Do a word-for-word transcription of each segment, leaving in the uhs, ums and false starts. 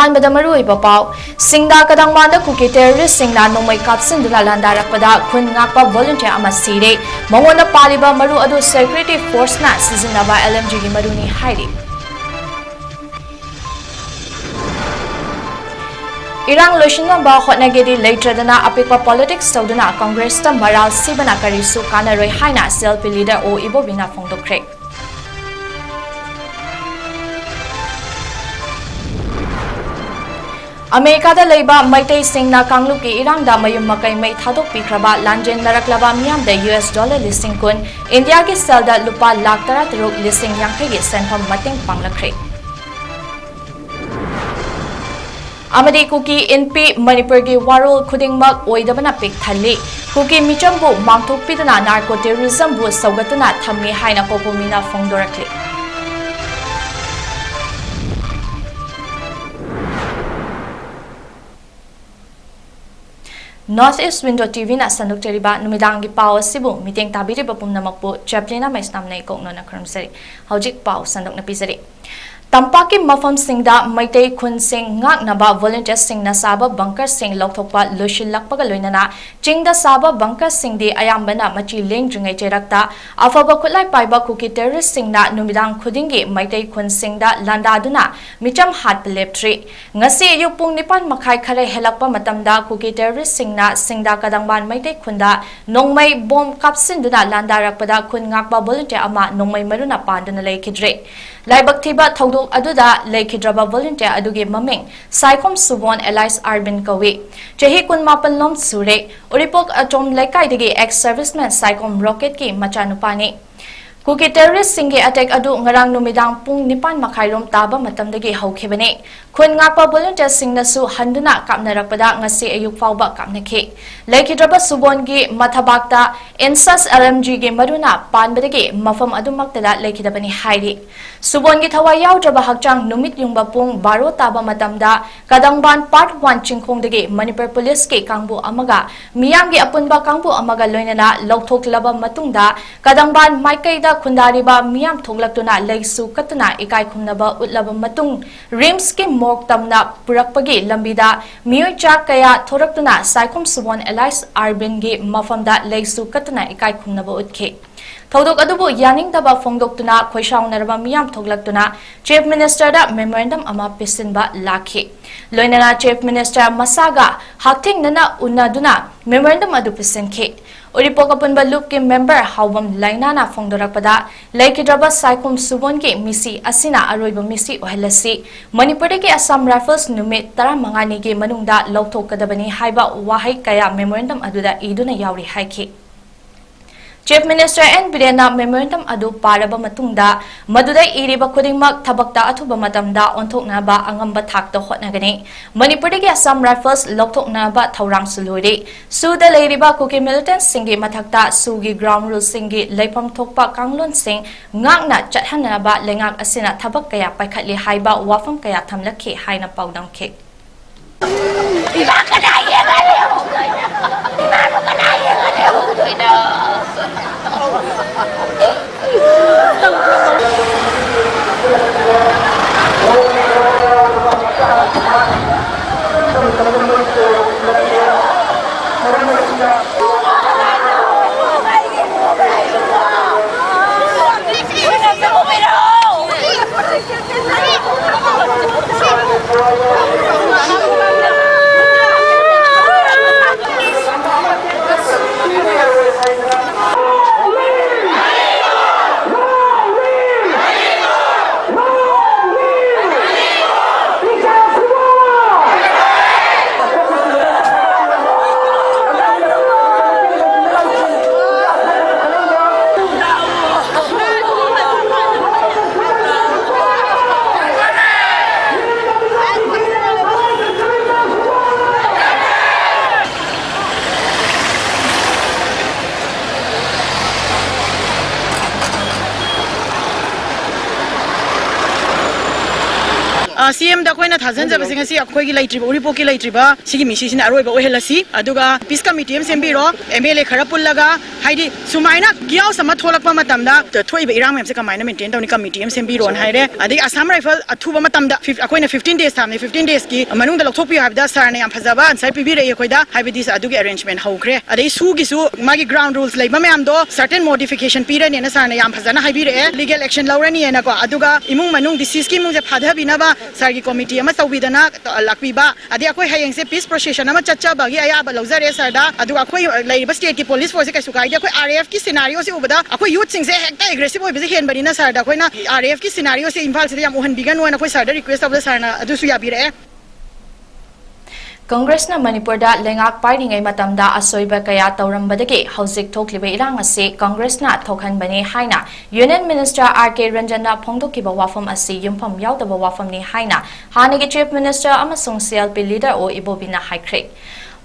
ꯑꯍꯥꯟꯕꯗ ꯃꯔꯨꯑꯣꯏꯕ ꯄꯥꯎ꯫ ꯁꯤꯡꯗꯥ ꯀꯗꯪꯕꯥꯟꯗ ꯀꯨꯀꯤ terroristꯁꯤꯡꯅ ꯅꯣꯡꯃꯩ ꯀꯥꯞꯁꯤꯟꯗꯨꯅ ꯂꯥꯟꯗꯥꯔꯛꯄꯗ ꯈꯨꯟ ꯉꯥꯛꯄ volunteer ꯑꯃ ꯁꯤꯔꯦ꯫ ꯃꯉꯣꯟꯗ ꯄꯥꯜꯂꯤꯕ ꯃꯔꯨ ꯑꯗꯨ security forceꯅ ꯁꯤꯖꯤꯟꯅꯕ LMGꯒꯤ ꯃꯔꯨꯅꯤ ꯍꯥꯏꯔꯤ꯫ ꯏꯔꯥꯡ ꯂꯣꯏꯁꯤꯟꯅꯕ ꯍꯣꯠꯅꯒꯦꯗꯤ ꯂꯩꯇ꯭ꯔꯗꯅ ꯑꯄꯤꯛꯄ politics ꯇꯧꯗꯨꯅ Congressꯇ ꯃꯔꯥꯜ ꯁꯤꯕꯅ ꯀꯔꯤꯁꯨ ꯀꯥꯟꯅꯔꯣꯏ ꯍꯥꯏꯅ CLP leader ꯑꯣ ꯏꯕꯣꯕꯤꯅ ꯐꯣꯡꯗꯣꯛꯈ꯭ꯔꯦ꯫ ꯑꯃꯦꯔꯤꯀꯥꯗ ꯂꯩꯕ ꯃꯩꯇꯩꯁꯤꯡꯅ ꯀꯥꯡꯂꯨꯞꯀꯤ ꯏꯔꯥꯡꯗ ꯃꯌꯨꯝ ꯃꯀꯩ ꯃꯩ ꯊꯥꯗꯣꯛꯄꯤꯈ꯭ꯔꯕ ꯂꯥꯟꯖꯦꯟꯅꯔꯛꯂꯕ ꯃꯤꯌꯥꯝꯗ US dollar ꯂꯤꯁꯤꯡ ꯀꯨꯟ, ꯏꯟꯗꯤꯌꯥꯒꯤ ꯁꯦꯜꯗ ꯂꯨꯄꯥ ꯂꯥꯈ ꯇꯔꯥꯇꯔꯨꯛ ꯂꯤꯁꯤꯡ ꯌꯥꯡꯈꯩꯒꯤ ꯁꯦꯟꯐꯝ ꯃꯇꯦꯡ ꯄꯥꯡꯂꯛꯈ꯭ꯔꯦ꯫ ꯑꯃꯗꯤ ꯀꯨꯀꯤ ꯏꯟꯄꯤ ꯃꯅꯤꯄꯨꯔꯒꯤ ꯋꯥꯔꯣꯜ ꯈꯨꯗꯤꯡꯃꯛ ꯑꯣꯏꯗꯕꯅ ꯄꯤꯛ ꯊꯜꯂꯤ꯫ ꯀꯨꯀꯤ ꯃꯤꯆꯝꯕꯨ ꯃꯥꯡꯊꯣꯛꯄꯤꯗꯨꯅ narco terrorismꯕꯨ ꯁꯧꯒꯠꯇꯨꯅ ꯊꯝꯃꯤ ꯍꯥꯏꯅ ꯀꯣꯀꯣꯃꯤꯅ ꯐꯣꯡꯗꯣꯔꯛꯂꯤ꯫ North East Window TVꯅ ꯁꯟꯗꯣꯛꯆꯔꯤꯕ ꯅꯨꯃꯤꯗꯥꯡꯒꯤ ꯄꯥꯎ ꯑꯁꯤꯕꯨ ꯃꯤꯠꯌꯦꯡ ꯇꯥꯕꯤꯔꯤꯕ ꯄꯨꯝꯅꯃꯛꯄꯨ ꯆꯦꯄ꯭ꯂꯤꯅ ꯃꯩꯁꯅꯥꯝꯅ ꯏꯀꯣꯛꯅꯣꯅ ꯈꯨꯔꯨꯝꯖꯔꯤ꯫ ꯍꯧꯖꯤꯛ ꯄꯥꯎ ꯁꯟꯗꯣꯛꯅ ꯄꯤꯖꯔꯤ꯫ ꯇꯝꯄꯥꯛꯀꯤ ꯃꯐꯝꯁꯤꯡꯗ ꯃꯩꯇꯩ ꯈꯨꯟꯁꯤꯡ ꯉꯥꯛꯅꯕ volunteerꯁꯤꯡꯅ ꯁꯥꯕ bunkerꯁꯤꯡ ꯂꯧꯊꯣꯛꯄ ꯂꯣꯏꯁꯤꯜꯂꯛꯄꯒ ꯂꯣꯏꯅꯅ ꯆꯤꯡꯗ ꯁꯥꯕ bunkerꯁꯤꯡꯗꯤ ꯑꯌꯥꯝꯕꯅ ꯃꯆꯤ ꯂꯦꯡꯗ꯭ꯔꯤꯉꯩ ꯆꯩꯔꯛꯇ ꯑꯐꯕ ꯈꯨꯠꯂꯥꯏ ꯄꯥꯏꯕ ꯀꯨꯀꯤ terroristꯁꯤꯡꯅ ꯅꯨꯃꯤꯗꯥꯡ ꯈꯨꯗꯤꯡꯒꯤ ꯃꯩꯇꯩ ꯈꯨꯟꯁꯤꯡꯗ ꯂꯥꯟꯗꯥꯗꯨꯅ ꯃꯤꯆꯝ ꯍꯥꯠꯄ ꯂꯦꯞꯇ꯭ꯔꯤ꯫ ꯉꯁꯤ ꯑꯌꯨꯛ ꯄꯨꯡ ꯅꯤꯄꯥꯟ ꯃꯈꯥꯏ ꯈꯔ ꯍꯦꯜꯂꯛꯄ ꯃꯇꯝꯗ ꯀꯨꯀꯤ terroristꯁꯤꯡꯅ ꯁꯤꯡꯗꯥ ꯀꯗꯪꯕꯥꯟ ꯃꯩꯇꯩ ꯈꯨꯟꯗ ꯅꯣꯡꯃꯩ bomb ꯀꯥꯞꯁꯤꯟꯗꯨꯅ ꯂꯥꯟꯗꯥꯔꯛꯄꯗ ꯈꯨꯟ ꯉꯥꯛꯄ volunteer ꯑꯃ ꯅꯣꯡꯃꯩ ꯃꯔꯨꯅ ꯄꯥꯟꯗꯨꯅ ꯂꯩꯈꯤꯗ꯭ꯔꯦ꯫ ꯂꯥꯏꯕꯛ ꯊꯤꯕ ꯊꯧꯗꯣꯛ ꯑꯗꯨꯗ ꯂꯩꯈꯤꯗ꯭ꯔꯕ volunteer ꯑꯗꯨꯒꯤ ꯃꯃꯤꯡ ꯁꯥꯏꯈꯣꯝ ꯁꯨꯕꯣꯟ alias ꯑꯥꯔꯕꯤꯟ ꯀꯧꯏ꯫ ꯆꯍꯤ ꯀꯨꯟꯃꯥꯄꯟ ꯂꯣꯝ ꯁꯨꯔꯦ꯫ ꯎꯔꯤꯄꯣꯛ ꯑꯆꯣꯝ ꯂꯩꯀꯥꯏꯗꯒꯤ ex serviceman ꯁꯥꯏꯈꯣꯝ ꯔꯣꯀꯦꯠꯀꯤ ꯃꯆꯥꯅꯨꯄꯥꯅꯤ꯫ ꯀꯨꯀꯤ terroristꯁꯤꯡꯒꯤ attack ꯑꯗꯨ ꯉꯔꯥꯡ ꯅꯨꯃꯤꯗꯥꯡ ꯄꯨꯡ ꯅꯤꯄꯥꯟ ꯃꯈꯥꯏꯔꯣꯝ ꯇꯥꯕ ꯃꯇꯝꯗꯒꯤ ꯍꯧꯈꯤꯕꯅꯤ꯫ ꯈꯨꯟ ꯉꯥꯛꯄ volunteerꯁꯤꯡꯅꯁꯨ ꯍꯟꯗꯨꯅ ꯀꯥꯞꯅꯔꯛꯄꯗ ꯉꯁꯤ ꯑꯌꯨꯛ ꯐꯥꯎꯕ ꯀꯥꯞꯅꯈꯤ꯫ ꯂꯩꯈꯤꯗ꯭ꯔꯕ ꯁꯨꯕꯣꯟꯒꯤ ꯃꯊꯕꯥꯛꯇ INSAS LMGꯒꯤ ꯃꯔꯨꯅ ꯄꯥꯟꯕꯗꯒꯤ ꯃꯐꯝ ꯑꯗꯨꯃꯛꯇꯗ ꯂꯩꯈꯤꯗꯕꯅꯤ ꯍꯥꯏꯔꯤ꯫ ꯁꯨꯕꯣꯟꯒꯤ ꯊꯋꯥꯏ ꯌꯥꯎꯗ꯭ꯔꯕ ꯍꯛꯆꯥꯡ ꯅꯨꯃꯤꯠ ꯌꯨꯡꯕ ꯄꯨꯡ ꯕꯥꯔꯣ ꯇꯥꯕ ꯃꯇꯝꯗ ꯀꯗꯪꯕꯥꯟ part one ꯆꯤꯡꯈꯣꯡꯗꯒꯤ ꯃꯅꯤꯄꯨꯔ ꯄꯨꯂꯤꯁꯀꯤ ꯀꯥꯡꯕꯨ ꯑꯃꯒ ꯃꯤꯌꯥꯝꯒꯤ ꯑꯄꯨꯟꯕ ꯀꯥꯡꯕꯨ ꯑꯃꯒ ꯂꯣꯏꯅꯅ ꯂꯧꯊꯣꯛꯂꯕ ꯃꯇꯨꯡꯗ ꯀꯗꯪꯕꯥꯟ ꯃꯥꯏꯀꯩꯗ ꯈꯨꯟꯗꯥꯔꯤꯕ ꯃꯤꯌꯥꯝ ꯊꯣꯛꯂꯛꯇꯨꯅ ꯂꯩꯁꯨ ꯀꯠꯇꯨꯅ ꯏꯀꯥꯏ ꯈꯨꯝꯅꯕ ꯎꯠꯂꯕ ꯃꯇꯨꯡ, ꯔꯤꯝꯁꯀꯤ ꯃꯣꯔꯒ ꯇꯝꯅ ꯄꯨꯔꯛꯄꯒꯤ ꯂꯝꯕꯤꯗ ꯃꯤꯑꯣꯏ ꯆꯥ ꯀꯌꯥ ꯊꯣꯔꯛꯇꯨꯅ ꯁꯥꯏꯈꯨꯝ ꯁꯨꯕꯣꯟ ꯑꯦꯂꯥꯏꯁ ꯑꯥꯔꯕꯤꯟꯒꯤ ꯃꯐꯝꯗ ꯂꯩꯁꯨ ꯀꯠꯇꯨꯅ ꯏꯀꯥꯏ ꯈꯨꯝꯅꯕ ꯎꯠꯈꯤ꯫ ꯊꯧꯗꯣꯛ ꯑꯗꯨꯕꯨ ꯌꯥꯅꯤꯡꯗꯕ ꯐꯣꯡꯗꯣꯛꯇꯨꯅ ꯈꯣꯏꯁꯥꯎꯅꯔꯕ ꯃꯤꯌꯥꯝ ꯊꯣꯛꯂꯛꯇꯨꯅ ꯆꯤꯐ ꯃꯤꯅꯤꯁꯇꯔꯗ ꯃꯦꯃꯣꯔꯦꯟꯗꯝ ꯑꯃ ꯄꯤꯁꯤꯟꯕ ꯂꯥꯛꯈꯤ꯫ ꯂꯣꯏꯅꯅ ꯆꯤꯐ ꯃꯤꯅꯤꯁꯇꯔ ꯃꯁꯥꯒ ꯍꯛꯊꯦꯡꯅꯅ ꯎꯅꯗꯨꯅ ꯃꯦꯃꯣꯔꯦꯟꯗꯝ ꯑꯗꯨ ꯄꯤꯁꯤꯟꯈꯤ꯫ ꯎꯔꯤꯄꯣꯛ ꯑꯄꯨꯟꯕ ꯂꯨꯞꯀꯤ ꯃꯦꯝꯕꯔ ꯍꯥꯎꯕꯝ ꯂꯩꯅꯥꯅ ꯐꯣꯡꯗꯣꯔꯛꯄꯗ, ꯂꯩꯈꯤꯗ꯭ꯔꯕ ꯁꯥꯏꯈꯨꯝ ꯁꯨꯕꯣꯟꯒꯤ ꯃꯤꯁꯤ ꯑꯁꯤꯅ ꯑꯔꯣꯏꯕ ꯃꯤꯁꯤ ꯑꯣꯏꯍꯜꯂꯁꯤ, ꯃꯅꯤꯄꯨꯔꯗꯒꯤ ꯑꯁꯥꯝ ꯔꯥꯏꯐꯜꯁ ꯅꯨꯃꯤꯠ ꯇꯔꯥꯃꯉꯥꯅꯤꯒꯤ ꯃꯅꯨꯡꯗ ꯂꯧꯊꯣꯛꯀꯗꯕꯅꯤ ꯍꯥꯏꯕ ꯋꯥꯍꯩ ꯀꯌꯥ ꯃꯦꯃꯣꯔꯦꯟꯗꯝ ꯑꯗꯨꯗ ꯏꯗꯨꯅ ꯌꯥꯎꯔꯤ ꯍꯥꯏꯈꯤ꯫ ꯆꯤꯐ ꯃꯤꯅꯤꯁꯇꯔ ꯑꯦꯟ ꯕꯤꯔꯦꯟꯅ ꯃꯦꯃꯣꯔꯦꯟꯗꯝ ꯑꯗꯨ ꯄꯥꯔꯕ ꯃꯇꯨꯡꯗ, ꯃꯗꯨꯗ ꯏꯔꯤꯕ ꯈꯨꯗꯤꯡꯃꯛ ꯊꯕꯛꯇ ꯑꯊꯨꯕ ꯃꯇꯝꯗ ꯑꯣꯟꯊꯣꯛꯅꯕ ꯑꯉꯝꯕ ꯊꯥꯛꯇ ꯍꯣꯠꯅꯒꯅꯤ꯫ ꯃꯅꯤꯄꯨꯔꯗꯒꯤ ꯑꯁꯥꯝ ꯔꯥꯏꯐꯜꯁ ꯂꯧꯊꯣꯛꯅꯕ ꯊꯧꯔꯥꯡꯁꯨ ꯂꯣꯏꯔꯤ꯫ ꯁꯨꯗ ꯂꯩꯔꯤꯕ ꯀꯨꯀꯤ ꯃꯤꯂꯤꯇꯦꯟꯠꯁꯤꯡꯒꯤ ꯃꯊꯛꯇ ꯁꯨꯒꯤ ꯒ꯭ꯔꯥꯎꯟ ꯔꯨꯜꯁꯤꯡꯒꯤ ꯂꯩꯐꯝ ꯊꯣꯛꯄ ꯀꯥꯡꯂꯣꯟꯁꯤꯡ ꯉꯥꯛꯅ ꯆꯠꯍꯟꯅꯕ ꯂꯩꯉꯥꯛ ꯑꯁꯤꯅ ꯊꯕꯛ ꯀꯌꯥ ꯄꯥꯏꯈꯠꯂꯤ ꯍꯥꯏꯕ ꯋꯥꯐꯝ ꯀꯌꯥ ꯊꯝꯂꯛꯈꯤ ꯍꯥꯏꯅ ꯄꯥꯎꯗꯝꯈꯤ꯫ ꯑ, ꯁꯤ ꯑꯦꯝꯗ ꯑꯩꯈꯣꯏꯅ ꯊꯥꯖꯤꯟꯖꯕꯁꯦ ꯉꯁꯤ ꯑꯩꯈꯣꯏꯒꯤ ꯂꯩꯇ꯭ꯔꯤꯕ, ꯎꯔꯤꯄꯣꯛꯀꯤ ꯂꯩꯇ꯭ꯔꯤꯕ ꯁꯤꯒꯤ ꯃꯤꯁꯤꯁꯤꯅ ꯑꯔꯣꯏꯕ ꯑꯣꯏꯍꯜꯂꯁꯤ꯫ ꯑꯗꯨꯒ peace committee ꯑꯃ ꯁꯦꯝꯕꯤꯔꯣ, M L A ꯈꯔ ꯄꯨꯜꯂꯒ, ꯍꯥꯏꯗꯤ ꯁꯨꯃꯥꯏꯅ chaos ꯑꯃ ꯊꯣꯛꯂꯛꯄ ꯃꯇꯝꯗ ꯊꯣꯛꯏꯕ ꯏꯔꯥꯡ ꯃꯌꯥꯝꯁꯦ ꯀꯃꯥꯏꯅ maintain ꯇꯧꯅꯤ, committee ꯑꯃ ꯁꯦꯝꯕꯤꯔꯣꯅ ꯍꯥꯏꯔꯦ꯫ ꯑꯗꯒꯤ Assam Rifle ꯑꯊꯨꯕ ꯃꯇꯝꯗ fif-, ꯑꯩꯈꯣꯏꯅ fifteen days ꯊꯝꯃꯦ, fifteen days ꯀꯤ ꯃꯅꯨꯡꯗ ꯂꯧꯊꯣꯛꯄꯤꯌꯨ ꯍꯥꯏꯕꯗ sir ꯅ ꯌꯥꯝ ꯐꯖꯕ answer ꯄꯤꯕꯤꯔꯛꯏ ꯑꯩꯈꯣꯏꯗ, ꯍꯥꯏꯕꯗꯤ ꯑꯗꯨꯒꯤ arrangement ꯍꯧꯈ꯭ꯔꯦ꯫ ꯑꯗꯩ SoO ꯒꯤꯁꯨ ꯃꯥꯒꯤ ground rules ꯂꯩꯕ ꯃꯌꯥꯝꯗꯣ certain modification ꯄꯤꯔꯅꯤꯅ sir ꯅ ꯌꯥꯝ ꯐꯖꯅ ꯍꯥꯏꯕꯤꯔꯛꯑꯦ, legal action ꯂꯧꯔꯅꯤꯅꯀꯣ꯫ ꯑꯗꯨꯒ ꯏꯃꯨꯡ ꯃꯅꯨꯡ, deceased ꯀꯤ ꯏꯃꯨꯡꯁꯦ ꯐꯥꯊꯕꯤꯅꯕ sir ꯒꯤ committee ꯑꯃ ꯇꯧꯕꯤꯗꯅ ꯂꯥꯛꯄꯤꯕ꯫ ꯑꯗꯩ ꯑꯩꯈꯣꯏ ꯍꯌꯦꯡꯁꯦ peace procession ꯑꯃ ꯆꯠꯆꯕꯒꯤ ꯑꯌꯥꯕ ꯂꯧꯖꯔꯦ sir ꯗ꯫ ꯑꯗꯨꯒ ꯑꯩꯈꯣꯏ ꯂꯩꯔꯤꯕ state ꯀꯤ police force ꯁꯦ ꯀꯩꯁꯨ ꯀꯥꯏꯗꯦ꯫ ꯑꯩꯈꯣꯏ R A F ꯀꯤ scenario ꯁꯦ ꯎꯕꯗ ꯑꯩꯈꯣꯏ youth ꯁꯤꯡꯁꯦ ꯍꯦꯛꯇ aggressive ꯑꯣꯏꯕꯁꯦ ꯍꯦꯟꯕꯅꯤꯅ sir ꯗ ꯑꯩꯈꯣꯏꯅ R A F ꯀꯤ scenario ꯁꯦ ꯏꯝꯐꯥꯜꯁꯤꯗ ꯌꯥꯝ ꯎꯍꯟꯕꯤꯒꯅꯨꯅ ꯑꯩꯈꯣꯏ sir ꯗ request ꯇꯧꯕꯗ sir ꯅ ꯑꯗꯨꯁꯨ ꯌꯥꯕꯤꯔꯛꯑꯦ꯫ ꯀꯪꯒ꯭ꯔꯦꯁꯅ ꯃꯅꯤꯄꯨꯔꯗ ꯂꯩꯉꯥꯛ ꯄꯥꯏꯔꯤꯉꯩ ꯃꯇꯝꯗ ꯑꯁꯣꯏꯕ ꯀꯌꯥ ꯇꯧꯔꯝꯕꯗꯒꯤ ꯍꯧꯖꯤꯛ ꯊꯣꯛꯂꯤꯕ ꯏꯔꯥꯡ ꯑꯁꯤ ꯀꯪꯒ꯭ꯔꯦꯁꯅ ꯊꯣꯛꯍꯟꯕꯅꯤ ꯍꯥꯏꯅ Union Minister R K ꯔꯟꯖꯟꯅ ꯐꯣꯡꯗꯣꯛꯈꯤꯕ ꯋꯥꯐꯝ ꯑꯁꯤ ꯌꯨꯝꯐꯝ ꯌꯥꯎꯗꯕ ꯋꯥꯐꯝꯅꯤ ꯍꯥꯏꯅ ꯍꯥꯟꯅꯒꯤ Chief Minister ꯑꯃꯁꯨꯡ C L P leader ꯑꯣ ꯏꯕꯣꯕꯤꯅ ꯍꯥꯏꯈ꯭ꯔꯦ꯫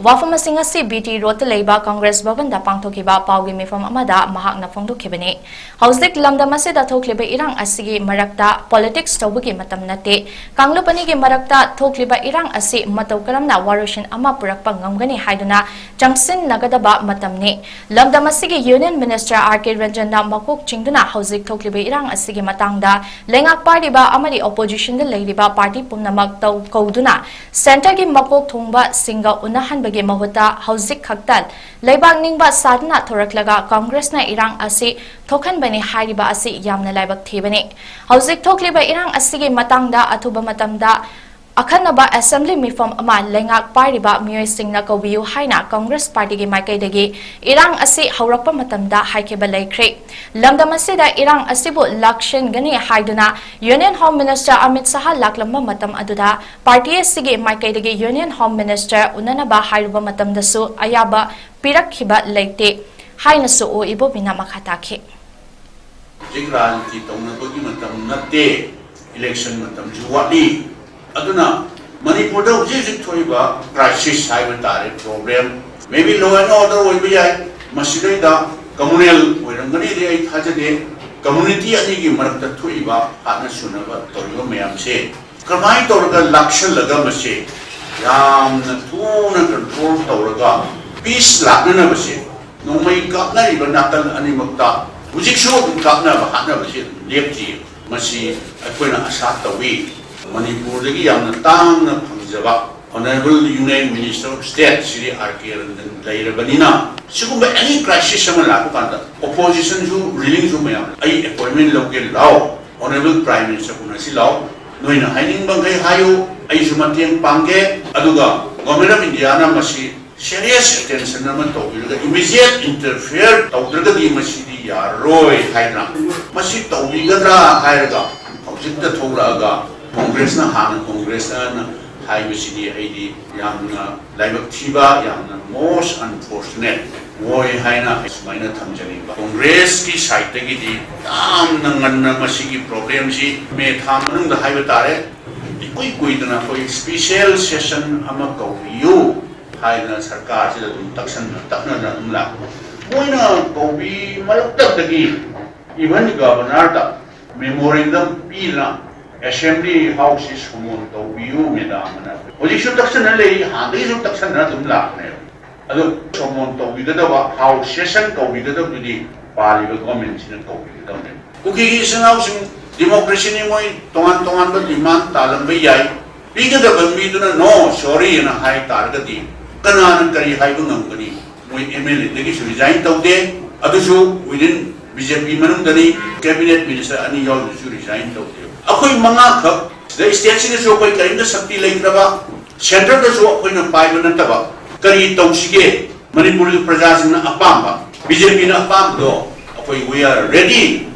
ꯋꯥꯐꯝ ꯑꯁꯤ ꯉꯁꯤ B T Road ꯇ ꯂꯩꯕ ꯀꯪꯒ꯭ꯔꯦꯁ ꯚꯕꯟꯗ ꯄꯥꯡꯊꯣꯛꯈꯤꯕ ꯄꯥꯎꯒꯤ ꯃꯤꯐꯝ ꯑꯃꯗ ꯃꯍꯥꯛꯅ ꯐꯣꯡꯗꯣꯛꯈꯤꯕꯅꯤ꯫ ꯍꯧꯖꯤꯛ ꯂꯝꯗꯝ ꯑꯁꯤꯗ ꯊꯣꯛꯂꯤꯕ ꯏꯔꯥꯡ ꯑꯁꯤꯒꯤ ꯃꯔꯛꯇ politics ꯇꯧꯕꯒꯤ ꯃꯇꯝ ꯅꯠꯇꯦ꯫ ꯀꯥꯡꯂꯨꯞ ꯑꯅꯤꯒꯤ ꯃꯔꯛꯇ ꯊꯣꯛꯂꯤꯕ ꯏꯔꯥꯡ ꯑꯁꯤ ꯃꯇꯧ ꯀꯔꯝꯅ ꯋꯥꯔꯣꯏꯁꯤꯟ ꯑꯃ ꯄꯨꯔꯛꯄ ꯉꯝꯒꯅꯤ ꯍꯥꯏꯗꯨꯅ ꯆꯪꯁꯤꯟꯅꯒꯗꯕ ꯃꯇꯝꯅꯤ꯫ ꯂꯝꯗꯝ ꯑꯁꯤꯒꯤ Union Minister R K ꯔꯟꯖꯟꯅ ꯃꯀꯣꯛ ꯆꯤꯡꯗꯨꯅ ꯍꯧꯖꯤꯛ ꯊꯣꯛꯂꯤꯕ ꯏꯔꯥꯡ ꯑꯁꯤꯒꯤ ꯃꯇꯥꯡꯗ ꯂꯩꯉꯥꯛ ꯄꯥꯏꯔꯤꯕ ꯑꯃꯗꯤ opposition ꯗ ꯂꯩꯔꯤꯕ party ꯄꯨꯝꯅꯃꯛ ꯇꯧ-, ꯀꯧꯗꯨꯅ centre ꯒꯤ ꯃꯀꯣꯛ ꯊꯣꯡꯕꯁꯤꯡꯒ ꯎꯅꯍꯟꯕꯒꯤ ꯃꯍꯨꯠꯇ ꯍꯧꯖꯤꯛ ꯈꯛꯇ ꯂꯩꯕꯥꯛ ꯅꯤꯡꯕ ꯁꯥꯗꯨꯅ ꯊꯣꯔꯛꯂꯒ ꯀꯪꯒ꯭ꯔꯦꯁꯅ ꯏꯔꯥꯡ ꯑꯁꯤ ꯊꯣꯛꯍꯟꯕꯅꯤ ꯍꯥꯏꯔꯤꯕ ꯑꯁꯤ ꯌꯥꯝꯅ ꯂꯥꯏꯕꯛ ꯊꯤꯕꯅꯤ꯫ ꯍꯧꯖꯤꯛ ꯊꯣꯛꯂꯤꯕ ꯏꯔꯥꯡ ꯑꯁꯤꯒꯤ ꯃꯇꯥꯡꯗ ꯑꯊꯨꯕ ꯃꯇꯝꯗ ꯑꯈꯟꯅꯕ assembly ꯃꯤꯐꯝ ꯑꯃ ꯂꯩꯉꯥꯛ ꯄꯥꯏꯔꯤꯕ ꯃꯤꯑꯣꯏꯁꯤꯡꯅ ꯀꯧꯕꯤꯌꯨ ꯍꯥꯏꯅ ꯀꯪꯒ꯭ꯔꯦꯁ party ꯒꯤ ꯃꯥꯏꯀꯩꯗꯒꯤ ꯏꯔꯥꯡ ꯑꯁꯤ ꯍꯧꯔꯛꯄ ꯃꯇꯝꯗ ꯍꯥꯏꯈꯤꯕ ꯂꯩꯈ꯭ꯔꯦ꯫ ꯂꯝꯗꯝ ꯑꯁꯤꯗ ꯏꯔꯥꯡ ꯑꯁꯤꯕꯨ ꯂꯥꯛꯁꯤꯟꯒꯅꯤ ꯍꯥꯏꯗꯨꯅ Union Home Minister ꯑꯃꯤꯠ ꯁꯍꯥ ꯂꯥꯛꯂꯝꯕ ꯃꯇꯝ ꯑꯗꯨꯗ party ꯑꯁꯤꯒꯤ ꯃꯥꯏꯀꯩꯗꯒꯤ Union Home Minister ꯎꯅꯅꯕ ꯍꯥꯏꯔꯨꯕ ꯃꯇꯝꯗꯁꯨ ꯑꯌꯥꯕ ꯄꯤꯔꯛꯈꯤꯕ ꯂꯩꯇꯦ ꯍꯥꯏꯅꯁꯨ ꯑꯣ ꯏꯕꯣꯕꯤꯅ ꯃꯈꯥ ꯇꯥꯈꯤ꯫ ꯍꯧꯖꯤꯛ ꯔꯥꯖꯅꯤꯇꯤ ꯇꯧꯅꯕꯒꯤ ꯃꯇꯝ ꯅꯠꯇꯦ, election ꯃꯇꯝꯁꯨ ꯋꯥꯠꯂꯤ꯫ ꯑꯗꯨꯅ ꯃꯅꯤꯄꯨꯔꯗ ꯍꯧꯖꯤꯛ ꯍꯧꯖꯤꯛ ꯊꯣꯛꯏꯕ crisis ꯍꯥꯏꯕ ꯇꯥꯔꯦ, problem, maybe law and order ꯑꯣꯏꯕ ꯌꯥꯏ, ꯃꯁꯤꯗꯩꯗ communal ꯑꯣꯏꯔꯝꯒꯅꯤꯗꯤ ꯑꯩ ꯊꯥꯖꯗꯦ꯫ Community ꯑꯅꯤꯒꯤ ꯃꯔꯛꯇ ꯊꯣꯛꯏꯕ ꯍꯥꯠꯅ ꯁꯨꯅꯕ ꯇꯧꯔꯤꯕ ꯃꯌꯥꯝꯁꯦ ꯀꯃꯥꯏꯅ ꯇꯧꯔꯒ ꯂꯥꯛꯁꯜꯂꯒ ꯃꯁꯤ ꯌꯥꯝꯅ ꯊꯨꯅ ꯀꯟꯇ꯭ꯔꯣꯜ ꯇꯧꯔꯒ ꯄꯤꯁ ꯂꯥꯛꯅꯅꯕꯁꯦ, ꯅꯣꯡꯃꯩ ꯀꯥꯞꯅꯔꯤꯕ ꯅꯥꯀꯜ ꯑꯅꯤꯃꯛꯇ ꯍꯧꯖꯤꯛꯁꯨ ꯑꯗꯨꯝ ꯀꯥꯞꯅꯕ ꯍꯥꯠꯅꯕꯁꯤ ꯑꯗꯨꯝ ꯂꯦꯞꯇ꯭ꯔꯤ꯫ ꯃꯁꯤ ꯑꯩꯈꯣꯏꯅ ꯑꯁꯥ ꯇꯧꯏ꯫ ꯃꯅꯤꯄꯨꯔꯗꯒꯤ ꯌꯥꯝꯅ ꯇꯥꯡꯅ ꯐꯪꯖꯕ Honourable Union Minister of State Shri R K Ranjan ꯂꯩꯔꯕꯅꯤꯅ, ꯁꯤꯒꯨꯝꯕ ꯑꯦꯅꯤ ꯀ꯭ꯔꯥꯏꯁꯤꯁ ꯑꯃ ꯂꯥꯛꯄ ꯀꯥꯟꯗ ꯑꯣꯄꯣꯖꯤꯁꯟꯁꯨ ꯔꯤꯂꯤꯡꯁꯨ ꯃꯌꯥꯝ, "ꯑꯩ ꯑꯦꯄꯣꯏꯟꯃꯦꯟ ꯂꯧꯒꯦ, ꯂꯥꯛꯑꯣ, Honourable Prime Minister ꯎꯅꯁꯤ ꯂꯥꯛꯑꯣ, ꯅꯣꯏꯅ ꯍꯥꯏꯅꯤꯡꯕ ꯃꯈꯩ ꯍꯥꯏꯌꯨ, ꯑꯩꯁꯨ ꯃꯇꯦꯡ ꯄꯥꯡꯒꯦ꯫ ꯑꯗꯨꯒ Government of India ꯅ ꯃꯁꯤ ꯁꯦꯔꯤꯌꯁ ꯑꯦꯇꯦꯟꯁꯟ ꯑꯃ ꯇꯧꯕꯤꯔꯒ ꯏꯃꯤꯗꯤꯌꯦꯠ ꯏꯟꯇꯔꯐꯤꯌꯔ ꯇꯧꯗ꯭ꯔꯒꯗꯤ ꯃꯁꯤꯗꯤ ꯌꯥꯔꯔꯣꯏ" ꯍꯥꯏꯗꯅ, ꯃꯁꯤ ꯇꯧꯕꯤꯒꯗ꯭ꯔꯥ ꯍꯥꯏꯔꯒ ꯍꯧꯖꯤꯛꯇ ꯊꯣꯛꯂꯛꯑꯒ ꯀꯣꯡꯒ꯭ꯔꯦꯁꯅ ꯍꯥꯟꯅ ꯀꯣꯡꯒ꯭ꯔꯦꯁꯅ ꯍꯥꯏꯕꯁꯤꯗꯤ ꯑꯩꯗꯤ ꯌꯥꯝꯅ ꯂꯥꯏꯕꯛ ꯊꯤꯕ, ꯌꯥꯝꯅ most unfortunate ꯑꯣꯏ ꯍꯥꯏꯅ ꯑꯩ ꯁꯨꯃꯥꯏꯅ ꯊꯝꯖꯅꯤꯡꯕ꯫ ꯀꯣꯡꯒ꯭ꯔꯦꯁꯀꯤ ꯁꯥꯏꯠꯇꯒꯤꯗꯤ ꯌꯥꯝꯅ ꯉꯟꯅ ꯃꯁꯤꯒꯤ ꯄ꯭ꯔꯣꯕ꯭ꯂꯦꯝꯁꯤ ꯃꯦ ꯊꯥ ꯃꯅꯨꯡꯗ ꯍꯥꯏꯕ ꯇꯥꯔꯦ, ꯏꯀꯨꯏ ꯀꯨꯏꯗꯅ ꯑꯩꯈꯣꯏ ꯁ꯭ꯄꯤꯁꯦꯜ ꯁꯦꯁꯟ ꯑꯃ ꯀꯧꯕꯤꯌꯨ ꯍꯥꯏꯗꯅ ꯁꯔꯀꯥꯔꯁꯤꯗ ꯑꯗꯨꯝ ꯇꯛꯁꯟꯅ ꯇꯛꯅꯅ ꯑꯗꯨꯝ ꯂꯥꯛꯄ꯫ ꯃꯣꯏꯅ ꯀꯧꯕꯤ ꯃꯔꯛꯇꯗꯒꯤ ꯏꯚꯟ ꯒꯕꯔꯅꯔꯗ ꯃꯦꯃꯣꯔꯦꯟꯗꯝ ꯄꯤꯗꯅ ꯑꯦꯁꯦꯝꯕ꯭ꯂꯤ ꯍꯥꯎꯁꯁꯤ ꯁꯣꯃꯣꯟ ꯇꯧꯕꯤꯌꯨ ꯃꯦꯗꯥꯝ ꯑꯅ ꯍꯧꯖꯤꯛꯁꯨ ꯇꯛꯁꯟꯅ ꯂꯩꯔꯤ, ꯍꯥꯟꯅꯗꯒꯤꯁꯨ ꯇꯛꯁꯟꯅ ꯑꯗꯨꯝ ꯂꯥꯛꯄꯅꯦꯕ꯫ ꯑꯗꯨ ꯁꯣꯃꯣꯟ ꯇꯧꯕꯤꯒꯗꯕ, ꯍꯥꯎꯁ ꯁꯦꯁꯟ ꯀꯧꯕꯤꯒꯗꯕꯗꯨꯗꯤ ꯄꯥꯜꯂꯤꯕ ꯒꯣꯔꯃꯦꯟꯁꯤꯅ ꯀꯧꯕꯤꯒꯗꯕꯅꯦ꯫ ꯀꯨꯀꯤꯒꯤ ꯏꯆꯤꯟ ꯏꯅꯥꯎꯁꯤꯡ ꯗꯤꯃꯣꯀ꯭ꯔꯦꯁꯤꯅꯤ, ꯃꯣꯏ ꯇꯣꯉꯥꯟ ꯇꯣꯉꯥꯟꯕ ꯗꯤꯃꯥꯟ ꯇꯥꯜꯂꯝꯕ ꯌꯥꯏ꯫ ꯄꯤꯒꯗꯕ ꯃꯤꯗꯨꯅ "No, sorry" ꯑꯅ ꯍꯥꯏ ꯇꯥꯔꯒꯗꯤ ꯀꯅꯥꯅ ꯀꯔꯤ ꯍꯥꯏꯕ ꯉꯝꯒꯅꯤ? ꯃꯣꯏ ꯑꯦꯝ ꯑꯦꯜ ꯑꯦꯗꯒꯤꯁꯨ ꯔꯤꯖꯥꯏꯟ ꯇꯧꯗꯦ, ꯑꯗꯨꯁꯨ within ꯕꯤ ꯖꯦ ꯄꯤ ꯃꯅꯨꯡꯗꯅꯤ, ꯀꯦꯕꯤꯅꯦꯠ ꯃꯤꯅꯤꯁꯇꯔ ꯑꯅꯤ ꯌꯥꯎꯔꯤꯕꯁꯨ ꯔꯤꯖꯥꯏꯟ ꯇꯧꯗꯦ꯫ ꯑꯩꯈꯣꯏ ꯃꯉꯥꯈꯛ ꯁꯤꯗ ꯁ꯭ꯇꯦꯠꯁꯤꯗꯁꯨ ꯑꯩꯈꯣꯏ ꯀꯔꯤꯝꯇ ꯁꯛꯇꯤ ꯂꯩꯇ꯭ꯔꯕ, ꯁꯦꯟꯇꯔꯗꯁꯨ ꯑꯩꯈꯣꯏꯅ ꯄꯥꯏꯕ ꯅꯠꯇꯕ, ꯀꯔꯤ ꯇꯧꯁꯤꯒꯦ? ꯃꯅꯤꯄꯨꯔꯒꯤ ꯄ꯭ꯔꯖꯥꯁꯤꯡꯅ ꯑꯄꯥꯝꯕ, ꯕꯤ ꯖꯦ ꯄꯤꯅ ꯑꯄꯥꯝꯕꯗꯣ ꯑꯩꯈꯣꯏ we are ready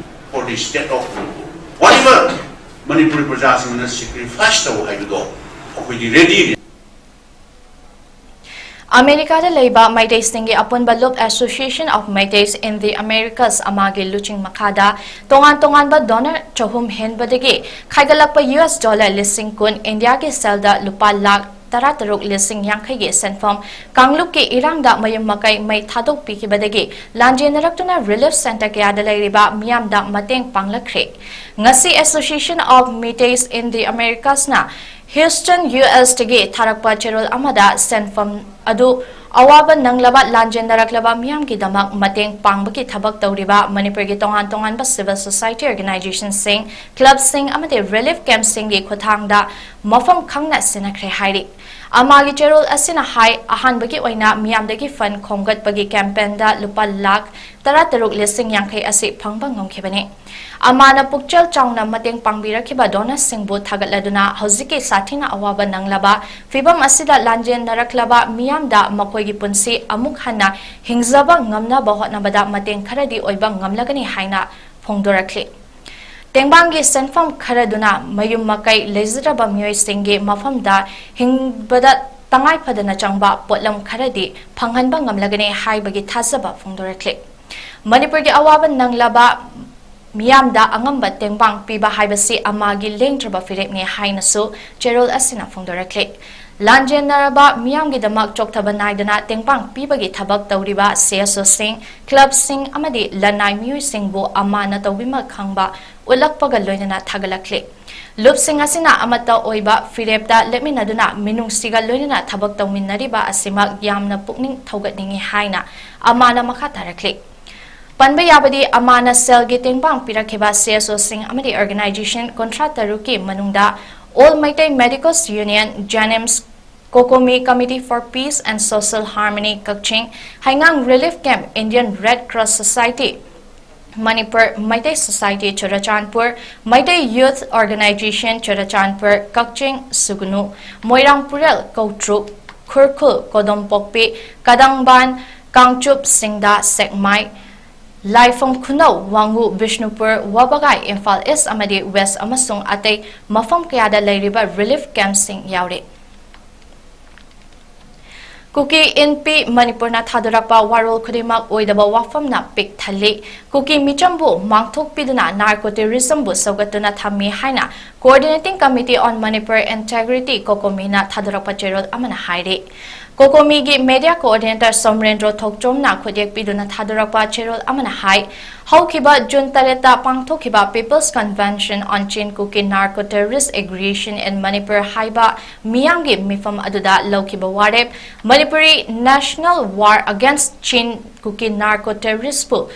for the state of Manipur, whatever Manipuri ꯄ꯭ꯔꯖꯥꯁꯤꯡꯅ ꯁꯦꯀ꯭ꯔꯤꯐꯥꯏꯁ ꯇꯧ ꯍꯥꯏꯕꯗꯣ ꯑꯩꯈꯣꯏꯗꯤ ꯔꯦꯗꯤꯅꯤ꯫ ꯑꯃꯦꯔꯤꯀꯥꯗ ꯂꯩꯕ ꯃꯩꯇꯩꯁꯤꯡꯒꯤ ꯑꯄꯨꯟꯕ ꯂꯨꯞ Association of Meiteis in the Americas, ꯑꯃꯥꯒꯤ ꯂꯨꯆꯤꯡ ꯃꯈꯥꯗ ꯇꯣꯉꯥꯟ ꯇꯣꯉꯥꯟꯕ ꯗꯣꯅꯔ ꯆꯍꯨꯝ ꯍꯦꯟꯕꯗꯒꯤ ꯈꯥꯏꯒꯠꯂꯛꯄ ꯌꯨ ꯑꯦꯁ ꯗꯣꯂꯔ ꯂꯤꯁꯤꯡ ꯀꯨꯟ, ꯏꯟꯗꯤꯌꯥꯒꯤ ꯁꯦꯜꯗ ꯂꯨꯄꯥ ꯂꯥꯈ ꯇꯔꯥꯇꯔꯨꯛ ꯂꯤꯁꯤꯡ ꯌꯥꯡꯈꯩꯒꯤ ꯁꯦꯟꯐꯝ ꯀꯥꯡꯂꯨꯞꯀꯤ ꯏꯔꯥꯡꯗ ꯃꯌꯨꯝ ꯃꯀꯩ ꯃꯩ ꯊꯥꯗꯣꯛꯄꯤꯈꯤꯕꯗꯒꯤ ꯂꯥꯟꯖꯦꯟꯅꯔꯛꯇꯨꯅ relief centre ꯀꯌꯥꯗ ꯂꯩꯔꯤꯕ ꯃꯤꯌꯥꯝꯗ ꯃꯇꯦꯡ ꯄꯥꯡꯂꯛꯈ꯭ꯔꯦ꯫ ꯉꯁꯤ Association of Meiteis in the Americasꯅ Houston, USꯇꯒꯤ ꯊꯥꯔꯛꯄ ꯆꯦꯔꯣꯜ ꯑꯃꯗ ꯁꯦꯟꯐꯝ ꯑꯗꯨ ꯑꯋꯥꯕ ꯅꯪꯂꯕ ꯂꯥꯟꯖꯦꯟꯅꯔꯛꯂꯕ ꯃꯤꯌꯥꯝꯒꯤꯗꯃꯛ ꯃꯇꯦꯡ ꯄꯥꯡꯕꯒꯤ ꯊꯕꯛ ꯇꯧꯔꯤꯕ ꯃꯅꯤꯄꯨꯔꯒꯤ ꯇꯣꯉꯥꯟ ꯇꯣꯉꯥꯟꯕ civil society organizationꯁꯤꯡ, clubꯁꯤꯡ ꯑꯃꯗꯤ relief campꯁꯤꯡꯒꯤ ꯈꯨꯠꯊꯥꯡꯗ ꯃꯐꯝ ꯈꯪꯅ ꯁꯤꯟꯅꯈ꯭ꯔꯦ ꯍꯥꯏꯔꯤ꯫ ꯑꯃꯥꯒꯤ ꯆꯦꯔꯣꯜ ꯑꯁꯤꯅ ꯍꯥꯏ, ꯑꯍꯥꯟꯕꯒꯤ ꯑꯣꯏꯅ ꯃꯤꯌꯥꯝꯗꯒꯤ fund ꯈꯣꯝꯒꯠꯄꯒꯤ campaignꯗ ꯂꯨꯄꯥ ꯂꯥꯈ ꯇꯔꯥꯇꯔꯨꯛ ꯂꯤꯁꯤꯡ ꯌꯥꯡꯈꯩ ꯑꯁꯤ ꯐꯪꯕ ꯉꯝꯈꯤꯕꯅꯤ꯫ ꯑꯃꯥꯅ ꯄꯨꯛꯆꯦꯜ ꯆꯥꯎꯅ ꯃꯇꯦꯡ ꯄꯥꯡꯕꯤꯔꯛꯈꯤꯕ donorꯁꯤꯡꯕꯨ ꯊꯥꯒꯠꯂꯗꯨꯅ ꯍꯧꯖꯤꯛꯀꯤ ꯁꯥꯊꯤꯅ ꯑꯋꯥꯕ ꯅꯪꯂꯕ ꯐꯤꯚꯝ ꯑꯁꯤꯗ ꯂꯥꯟꯖꯦꯟꯅꯔꯛꯂꯕ ꯃꯤꯌꯥꯝꯗ ꯃꯈꯣꯏꯒꯤ ꯄꯨꯟꯁꯤ ꯑꯃꯨꯛ ꯍꯟꯅ ꯍꯤꯡꯖꯕ ꯉꯝꯅꯕ ꯍꯣꯠꯅꯕꯗ ꯃꯇꯦꯡ ꯈꯔꯗꯤ ꯑꯣꯏꯕ ꯉꯝꯂꯒꯅꯤ ꯍꯥꯏꯅ ꯐꯣꯡꯗꯣꯔꯛꯂꯤ꯫ ꯇꯦꯡꯕꯥꯡꯒꯤ ꯁꯦꯟꯐꯝ ꯈꯔꯗꯨꯅ ꯃꯌꯨꯝ ꯃꯀꯩ ꯂꯩꯖꯗ꯭ꯔꯕ ꯃꯤꯑꯣꯏꯁꯤꯡꯒꯤ ꯃꯐꯝꯗ ꯍꯤꯡꯕꯗ ꯇꯉꯥꯏ ꯐꯗꯅ ꯆꯪꯕ ꯄꯣꯠꯂꯝ ꯈꯔꯗꯤ ꯐꯪꯍꯟꯕ ꯉꯝꯂꯒꯅꯤ ꯍꯥꯏꯕꯒꯤ ꯊꯥꯖꯕ ꯐꯣꯡꯗꯣꯔꯛꯂꯤ꯫ ꯃꯅꯤꯄꯨꯔꯒꯤ ꯑꯋꯥꯕ ꯅꯪꯂꯕ ꯃꯤꯌꯥꯝꯗ ꯑꯉꯝꯕ ꯇꯦꯡꯕꯥꯡ ꯄꯤꯕ ꯍꯥꯏꯕꯁꯤ ꯑꯃꯥꯒꯤ ꯂꯦꯡꯗ꯭ꯔꯕ ꯐꯤꯔꯦꯞꯅꯤ ꯍꯥꯏꯅꯁꯨ ꯆꯦꯔꯣꯜ ꯑꯁꯤꯅ ꯐꯣꯡꯗꯣꯔꯛꯂꯤ꯫ ꯂꯥꯟꯖꯦꯟꯅꯔꯕ ꯃꯤꯌꯥꯝꯒꯤꯗꯃꯛ ꯆꯣꯛꯊꯕ ꯅꯥꯏꯗꯅ ꯇꯦꯡꯕꯥꯡ ꯄꯤꯕꯒꯤ ꯊꯕꯛ ꯇꯧꯔꯤꯕ CSOꯁꯤꯡ, clubꯁꯤꯡ ꯑꯃꯗꯤ ꯂꯅꯥꯏ ꯃꯤꯑꯣꯏꯁꯤꯡꯕꯨ ꯑꯃꯥꯅ ꯇꯧꯕꯤꯃꯜ ꯈꯪꯕ ꯎꯠꯂꯛꯄꯒ ꯂꯣꯏꯅꯅ ꯊꯥꯒꯠꯂꯛꯂꯤ꯫ ꯂꯨꯞꯁꯤꯡ ꯑꯁꯤꯅ ꯑꯃꯠꯇ ꯑꯣꯏꯕ ꯐꯤꯔꯦꯞꯇ ꯂꯦꯞꯃꯤꯟꯅꯗꯨꯅ ꯃꯤꯅꯨꯡꯁꯤꯒ ꯂꯣꯏꯅꯅ ꯊꯕꯛ ꯇꯧꯃꯤꯟꯅꯔꯤꯕ ꯑꯁꯤꯃꯛ ꯌꯥꯝꯅ ꯄꯨꯛꯅꯤꯡ ꯊꯧꯒꯠꯅꯤꯡꯏ ꯍꯥꯏꯅ ꯑꯃꯥꯅ ꯃꯈꯥ ꯇꯥꯔꯛꯂꯤ꯫ ꯄꯟꯕ ꯌꯥꯕꯗꯤ, ꯑꯃꯥꯅ ꯁꯦꯜꯒꯤ ꯇꯦꯡꯕꯥꯡ ꯄꯤꯔꯛꯈꯤꯕ CSOꯁꯤꯡ ꯑꯃꯗꯤ organization ꯀꯨꯟꯊ꯭ꯔꯥ ꯇꯔꯨꯛꯀꯤ ꯃꯅꯨꯡꯗ All Meitei Medicos Union, JANIMS, COCOMI, Committee for Peace and Social Harmony Kakching, ꯍꯩꯉꯥꯡ Relief Camp, Indian Red Cross Society, Manipur, Meitei Society Churachandpur, Meitei Youth Organization Churachandpur, ꯀꯛꯆꯤꯡ ꯁꯨꯒꯅꯨ, ꯃꯣꯏꯔꯥꯡ ꯄꯨꯔꯦꯜ, ꯀꯧꯇ꯭ꯔꯨꯛ, ꯈꯨꯔꯈꯨꯜ, ꯀꯣꯗꯣꯝꯄꯣꯛꯄꯤ, ꯀꯗꯪꯕꯥꯟ, ꯀꯥꯡꯆꯨꯞ, ꯁꯤꯡꯗꯥ, ꯁꯦꯛꯃꯥꯏ, ꯂꯥꯏꯐꯝ ꯈꯨꯅꯧ, ꯋꯥꯉꯨ, ꯕꯤꯁꯅꯨꯄꯨꯔ, ꯋꯥꯕꯒꯥꯏ, ꯏꯝꯐꯥꯜ East ꯑꯃꯗꯤ West ꯑꯃꯁꯨꯡ ꯑꯇꯩ ꯃꯐꯝ ꯀꯌꯥꯗ ꯂꯩꯔꯤꯕ relief campꯁꯤꯡ ꯌꯥꯎꯔꯤ꯫ ꯀꯨꯀꯤ ꯏꯟꯄꯤ ꯃꯅꯤꯄꯨꯔꯅ ꯊꯥꯗꯣꯔꯛꯄ ꯋꯥꯔꯣꯜ ꯈꯨꯗꯤꯡꯃꯛ ꯑꯣꯏꯗꯕ ꯋꯥꯐꯝꯅ ꯄꯤꯛ ꯊꯜꯂꯤ꯫ ꯀꯨꯀꯤ ꯃꯤꯆꯝꯕꯨ ꯃꯥꯡꯊꯣꯛꯄꯤꯗꯨꯅ narco terrorism ꯕꯨ ꯁꯧꯒꯠꯇꯨꯅ ꯊꯝꯃꯤ ꯍꯥꯏꯅ Coordinating Committee on Manipur Integrity, COCOMI ꯅ ꯊꯥꯗꯣꯔꯛꯄ ꯆꯦꯔꯣꯜ ꯑꯃꯅ ꯍꯥꯏꯔꯤ꯫ COCOMI ꯒꯤ media coordinator ꯁꯣꯃꯔꯦꯟꯗ꯭ꯔꯣ ꯊꯣꯛꯆꯣꯝꯅ ꯈꯨꯠꯌꯦꯛ ꯄꯤꯗꯨꯅ ꯊꯥꯗꯣꯔꯛꯄ ꯆꯦꯔꯣꯜ ꯑꯃꯅ ꯍꯥꯏ, ꯍꯧꯈꯤꯕ ꯖꯨꯟ ꯇꯔꯦꯠꯇ ꯄꯥꯡꯊꯣꯛꯈꯤꯕ People's Convention on Chin Kuki Narco Terrorist Aggression in Manipur ꯍꯥꯏꯕ ꯃꯤꯌꯥꯝꯒꯤ ꯃꯤꯐꯝ ꯑꯗꯨꯗ ꯂꯧꯈꯤꯕ ꯋꯥꯔꯦꯞ, Manipuri National War Against Chin Kuki Narco Terrorist ꯄꯨ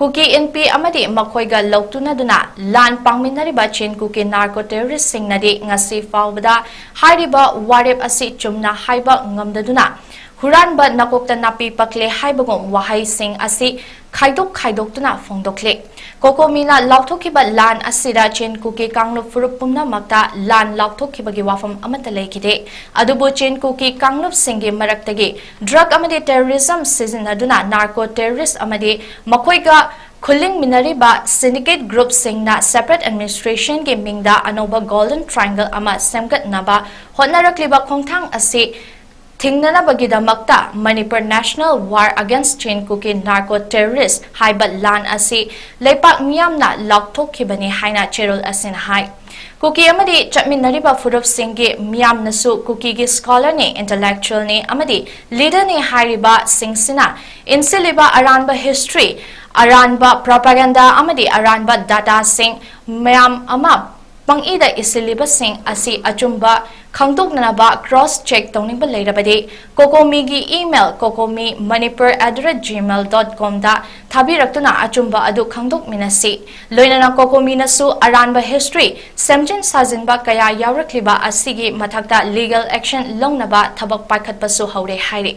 ꯀꯨꯀꯤ ꯏꯟꯄꯤ ꯑꯃꯗꯤ ꯃꯈꯣꯏꯒ ꯂꯧꯇꯨꯅꯗꯨꯅ ꯂꯥꯟ ꯄꯥꯡꯃꯤꯟꯅꯔꯤꯕ ꯆꯤꯟ ꯀꯨꯀꯤ narco terrorist ꯁꯤꯡꯅꯗꯤ ꯉꯁꯤ ꯐꯥꯎꯕꯗ ꯍꯥꯏꯔꯤꯕ ꯋꯥꯔꯦꯞ ꯑꯁꯤ ꯆꯨꯝꯅ ꯍꯥꯏꯕ ꯉꯝꯗꯗꯨꯅ ꯍꯨꯔꯥꯟꯕ ꯅꯀꯣꯛꯇ ꯅꯥꯄꯤ ꯄꯛꯂꯦ ꯍꯥꯏꯕꯒꯨꯝ ꯋꯥꯍꯩꯁꯤꯡ ꯑꯁꯤ ꯈꯥꯏꯗꯣꯛ ꯈꯥꯏꯗꯣꯛꯇꯨꯅ ꯐꯣꯡꯗꯣꯛꯂꯤ꯫ COCOMI ꯅ ꯂꯥꯎꯊꯣꯛꯈꯤꯕ ꯂꯥꯟ ꯑꯁꯤꯗ ꯆꯤꯟ ꯀꯨꯀꯤ ꯀꯥꯡꯂꯨꯞ ꯐꯨꯔꯨꯞ ꯄꯨꯝꯅꯃꯛꯇ ꯂꯥꯟ ꯂꯥꯎꯊꯣꯛꯈꯤꯕꯒꯤ ꯋꯥꯐꯝ ꯑꯃꯠꯇ ꯂꯩꯈꯤꯗꯦ꯫ ꯑꯗꯨꯕꯨ ꯆꯤꯟ ꯀꯨꯀꯤ ꯀꯥꯡꯂꯨꯞꯁꯤꯡꯒꯤ ꯃꯔꯛꯇꯒꯤ drug ꯑꯃꯗꯤ terrorism ꯁꯤꯖꯤꯟꯅꯗꯨꯅ narco terrorist ꯑꯃꯗꯤ ꯃꯈꯣꯏꯒ ꯈꯨꯜꯂꯤꯡꯃꯤꯟꯅꯔꯤꯕ syndicate group ꯁꯤꯡꯅ separate administration ꯒꯤ ꯃꯤꯡꯗ ꯑꯅꯧꯕ Golden Triangle ꯑꯃ ꯁꯦꯝꯒꯠꯅꯕ ꯍꯣꯠꯅꯔꯛꯂꯤꯕ ꯈꯣꯡꯊꯥꯡ ꯑꯁꯤ ꯊꯤꯡꯅꯅꯕꯒꯤꯗꯃꯛꯇ Manipur National War Against Chin Kuki Narco Terrorist ꯍꯥꯏꯕ ꯂꯥꯟ ꯑꯁꯤ ꯂꯩꯄꯥꯛ ꯃꯤꯌꯥꯝꯅ ꯂꯥꯎꯊꯣꯛꯈꯤꯕꯅꯤ ꯍꯥꯏꯅ ꯆꯦꯔꯣꯜ ꯑꯁꯤꯅ ꯍꯥꯏ꯫ ꯀꯨꯀꯤ ꯑꯃꯗꯤ ꯆꯠꯃꯤꯟꯅꯔꯤꯕ ꯐꯨꯔꯨꯞꯁꯤꯡꯒꯤ ꯃꯤꯌꯥꯝꯅꯁꯨ ꯀꯨꯀꯤꯒꯤ scholar ꯅꯤ, intellectual ꯅꯤ ꯑꯃꯗꯤ leader ꯅꯤ ꯍꯥꯏꯔꯤꯕꯁꯤꯡꯁꯤꯅ ꯏꯟꯁꯤꯜꯂꯤꯕ ꯑꯔꯥꯟꯕ history, ꯑꯔꯥꯟꯕ propaganda ꯑꯃꯗꯤ ꯑꯔꯥꯟꯕ data ꯁꯤꯡ ꯃꯌꯥꯝ ꯑꯃ ꯄꯪꯏꯗ ꯏꯁꯤꯜꯂꯤꯕꯁꯤꯡ ꯑꯁꯤ ꯑꯆꯨꯝꯕ ꯈꯪꯗꯣꯛꯅꯅꯕ cross check ꯇꯧꯅꯤꯡꯕ ꯂꯩꯔꯕꯗꯤ COCOMI ꯒꯤ email cocomi manipur at the rate gmail dot com ꯗ ꯊꯥꯕꯤꯔꯛꯇꯨꯅ ꯑꯆꯨꯝꯕ ꯑꯗꯨ ꯈꯪꯗꯣꯛꯃꯤꯟꯅꯁꯤ꯫ ꯂꯣꯏꯅꯅ COCOMI ꯅꯁꯨ ꯑꯔꯥꯟꯕ history, ꯁꯦꯝꯖꯤꯟ ꯁꯥꯖꯤꯟꯕ ꯀꯌꯥ ꯌꯥꯎꯔꯛꯂꯤꯕ ꯑꯁꯤꯒꯤ ꯃꯊꯛꯇ legal action ꯂꯧꯅꯕ ꯊꯕꯛ ꯄꯥꯏꯈꯠꯄꯁꯨ ꯍꯧꯔꯦ ꯍꯥꯏꯔꯤ꯫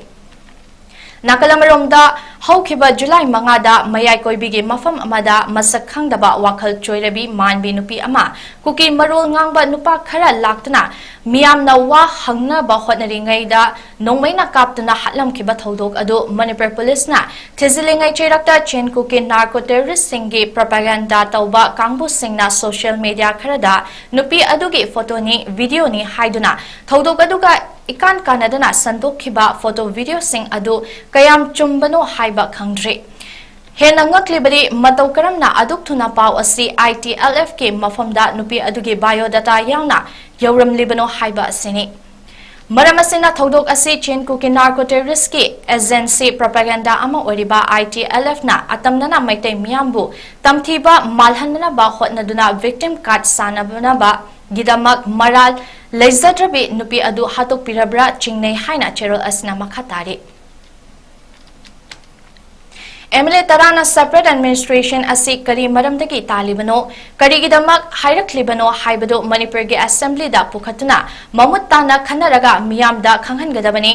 ꯅꯥꯀꯜ ꯑꯃꯔꯣꯝꯗ, ꯍꯧꯈꯤꯕ ꯖꯨꯂꯥꯏ ꯃꯉꯥꯗ ꯃꯌꯥꯏ ꯀꯣꯏꯕꯤꯒꯤ ꯃꯐꯝ ꯑꯃꯗ ꯃꯁꯛ ꯈꯪꯗꯕ ꯋꯥꯈꯜ ꯆꯣꯏꯔꯕꯤ ꯃꯥꯟꯕꯤ ꯅꯨꯄꯤ ꯑꯃ ꯀꯨꯀꯤ ꯃꯔꯣꯜ ꯉꯥꯡꯕ ꯅꯨꯄꯥ ꯈꯔ ꯂꯥꯛꯇꯨꯅ ꯃꯤꯌꯥꯝꯅ ꯋꯥ ꯍꯪꯅꯕ ꯍꯣꯠꯅꯔꯤꯉꯩꯗ ꯅꯣꯡꯃꯩꯅ ꯀꯥꯞꯇꯨꯅ ꯍꯥꯠꯂꯝꯈꯤꯕ ꯊꯧꯗꯣꯛ ꯑꯗꯨ ꯃꯅꯤꯄꯨꯔ ꯄꯨꯂꯤꯁꯅ ꯊꯤꯖꯤꯜꯂꯤꯉꯩ ꯆꯩꯔꯛꯇ ꯆꯤꯟ ꯀꯨꯀꯤ ꯅꯥꯔꯀꯣ ꯇꯦꯔꯣꯔꯤꯁꯁꯤꯡꯒꯤ ꯄ꯭ꯔꯣꯄꯥꯒꯦꯟꯗꯥ ꯇꯧꯕ ꯀꯥꯡꯕꯨꯁꯤꯡꯅ ꯁꯣꯁꯤꯌꯦꯜ ꯃꯤꯗꯤꯌꯥ ꯈꯔꯗ ꯅꯨꯄꯤ ꯑꯗꯨꯒꯤ ꯐꯣꯇꯣꯅꯤ, ꯚꯤꯗꯤꯑꯣꯅꯤ ꯍꯥꯏꯗꯨꯅ ꯊꯧꯗꯣꯛ ꯑꯗꯨꯒ ꯏꯀꯥꯟ ꯀꯥꯟꯅꯗꯅ ꯁꯟꯗꯣꯛꯈꯤꯕ ꯐꯣꯇꯣ, ꯚꯤꯗꯤꯑꯣꯁꯤꯡ ꯑꯗꯨ ꯀꯌꯥꯝ ꯆꯨꯝꯕꯅꯣ ꯍꯥꯏꯕ ꯈꯪꯗ꯭ꯔꯤ꯫ ꯍꯦꯟꯅ ꯉꯛꯂꯤꯕꯗꯤ, ꯃꯇꯧ ꯀꯔꯝꯅ ꯑꯗꯨꯛ ꯊꯨꯅ ꯄꯥꯎ ꯑꯁꯤ ꯑꯥꯏ ꯇꯤ ꯑꯦꯜ ꯑꯦꯐꯀꯤ ꯃꯐꯝꯗ ꯅꯨꯄꯤ ꯑꯗꯨꯒꯤ ꯕꯥꯏꯑꯣꯗꯥꯇꯥ ꯌꯥꯎꯅ ꯌꯧꯔꯝꯂꯤꯕꯅꯣ ꯍꯥꯏꯕ ꯑꯁꯤꯅꯤ꯫ ꯃꯔꯝ ꯑꯁꯤꯅ, ꯊꯧꯗꯣꯛ ꯑꯁꯤ ꯆꯤꯟ ꯀꯨꯀꯤ ꯅꯥꯔꯀꯣ ꯇꯦꯔꯣꯔꯤꯁꯀꯤ ꯑꯦꯖꯦꯟꯁꯤ, ꯄ꯭ꯔꯣꯄꯥꯒꯦꯟꯗꯥ ꯑꯃ ꯑꯣꯏꯔꯤꯕ ꯑꯥꯏ ꯇꯤ ꯑꯦꯜ ꯑꯦꯐꯅ ꯑꯇꯝꯅꯅ ꯃꯩꯇꯩ ꯃꯤꯌꯥꯝꯕꯨ ꯇꯝꯊꯤꯕ ꯃꯥꯜꯍꯟꯅꯅꯕ ꯍꯣꯠꯅꯗꯨꯅ ꯚꯤꯛꯇꯤꯝ ꯀꯥꯔꯗ ꯁꯥꯟꯅꯅꯕꯒꯤꯗꯃꯛ ꯃꯔꯥꯜ ꯂꯩꯖꯗ꯭ꯔꯕꯤ ꯅꯨꯄꯤ ꯑꯗꯨ ꯍꯥꯠꯇꯣꯛꯄꯤꯔꯕ꯭ꯔꯥ ꯆꯤꯡꯅꯩ ꯍꯥꯏꯅ ꯆꯦꯔꯣꯜ ꯑꯁꯤꯅ ꯃꯈꯥ ꯇꯥꯔꯤ꯫ ꯑꯦꯝ ꯑꯦꯜ ꯑꯦ ꯇꯔꯥꯅ separate administration ꯑꯁꯤ ꯀꯔꯤ ꯃꯔꯝꯗꯒꯤ ꯇꯥꯜꯂꯤꯕꯅꯣ, ꯀꯔꯤꯒꯤꯗꯃꯛ ꯍꯥꯏꯔꯛꯂꯤꯕꯅꯣ ꯍꯥꯏꯕꯗꯨ ꯃꯅꯤꯄꯨꯔꯒꯤ ꯑꯦꯁꯦꯝꯕ꯭ꯂꯤꯗ ꯄꯨꯈꯠꯇꯨꯅ ꯃꯃꯨꯠ ꯇꯥꯅ ꯈꯟꯅꯔꯒ ꯃꯤꯌꯥꯝꯗ ꯈꯪꯍꯟꯒꯗꯕꯅꯤ꯫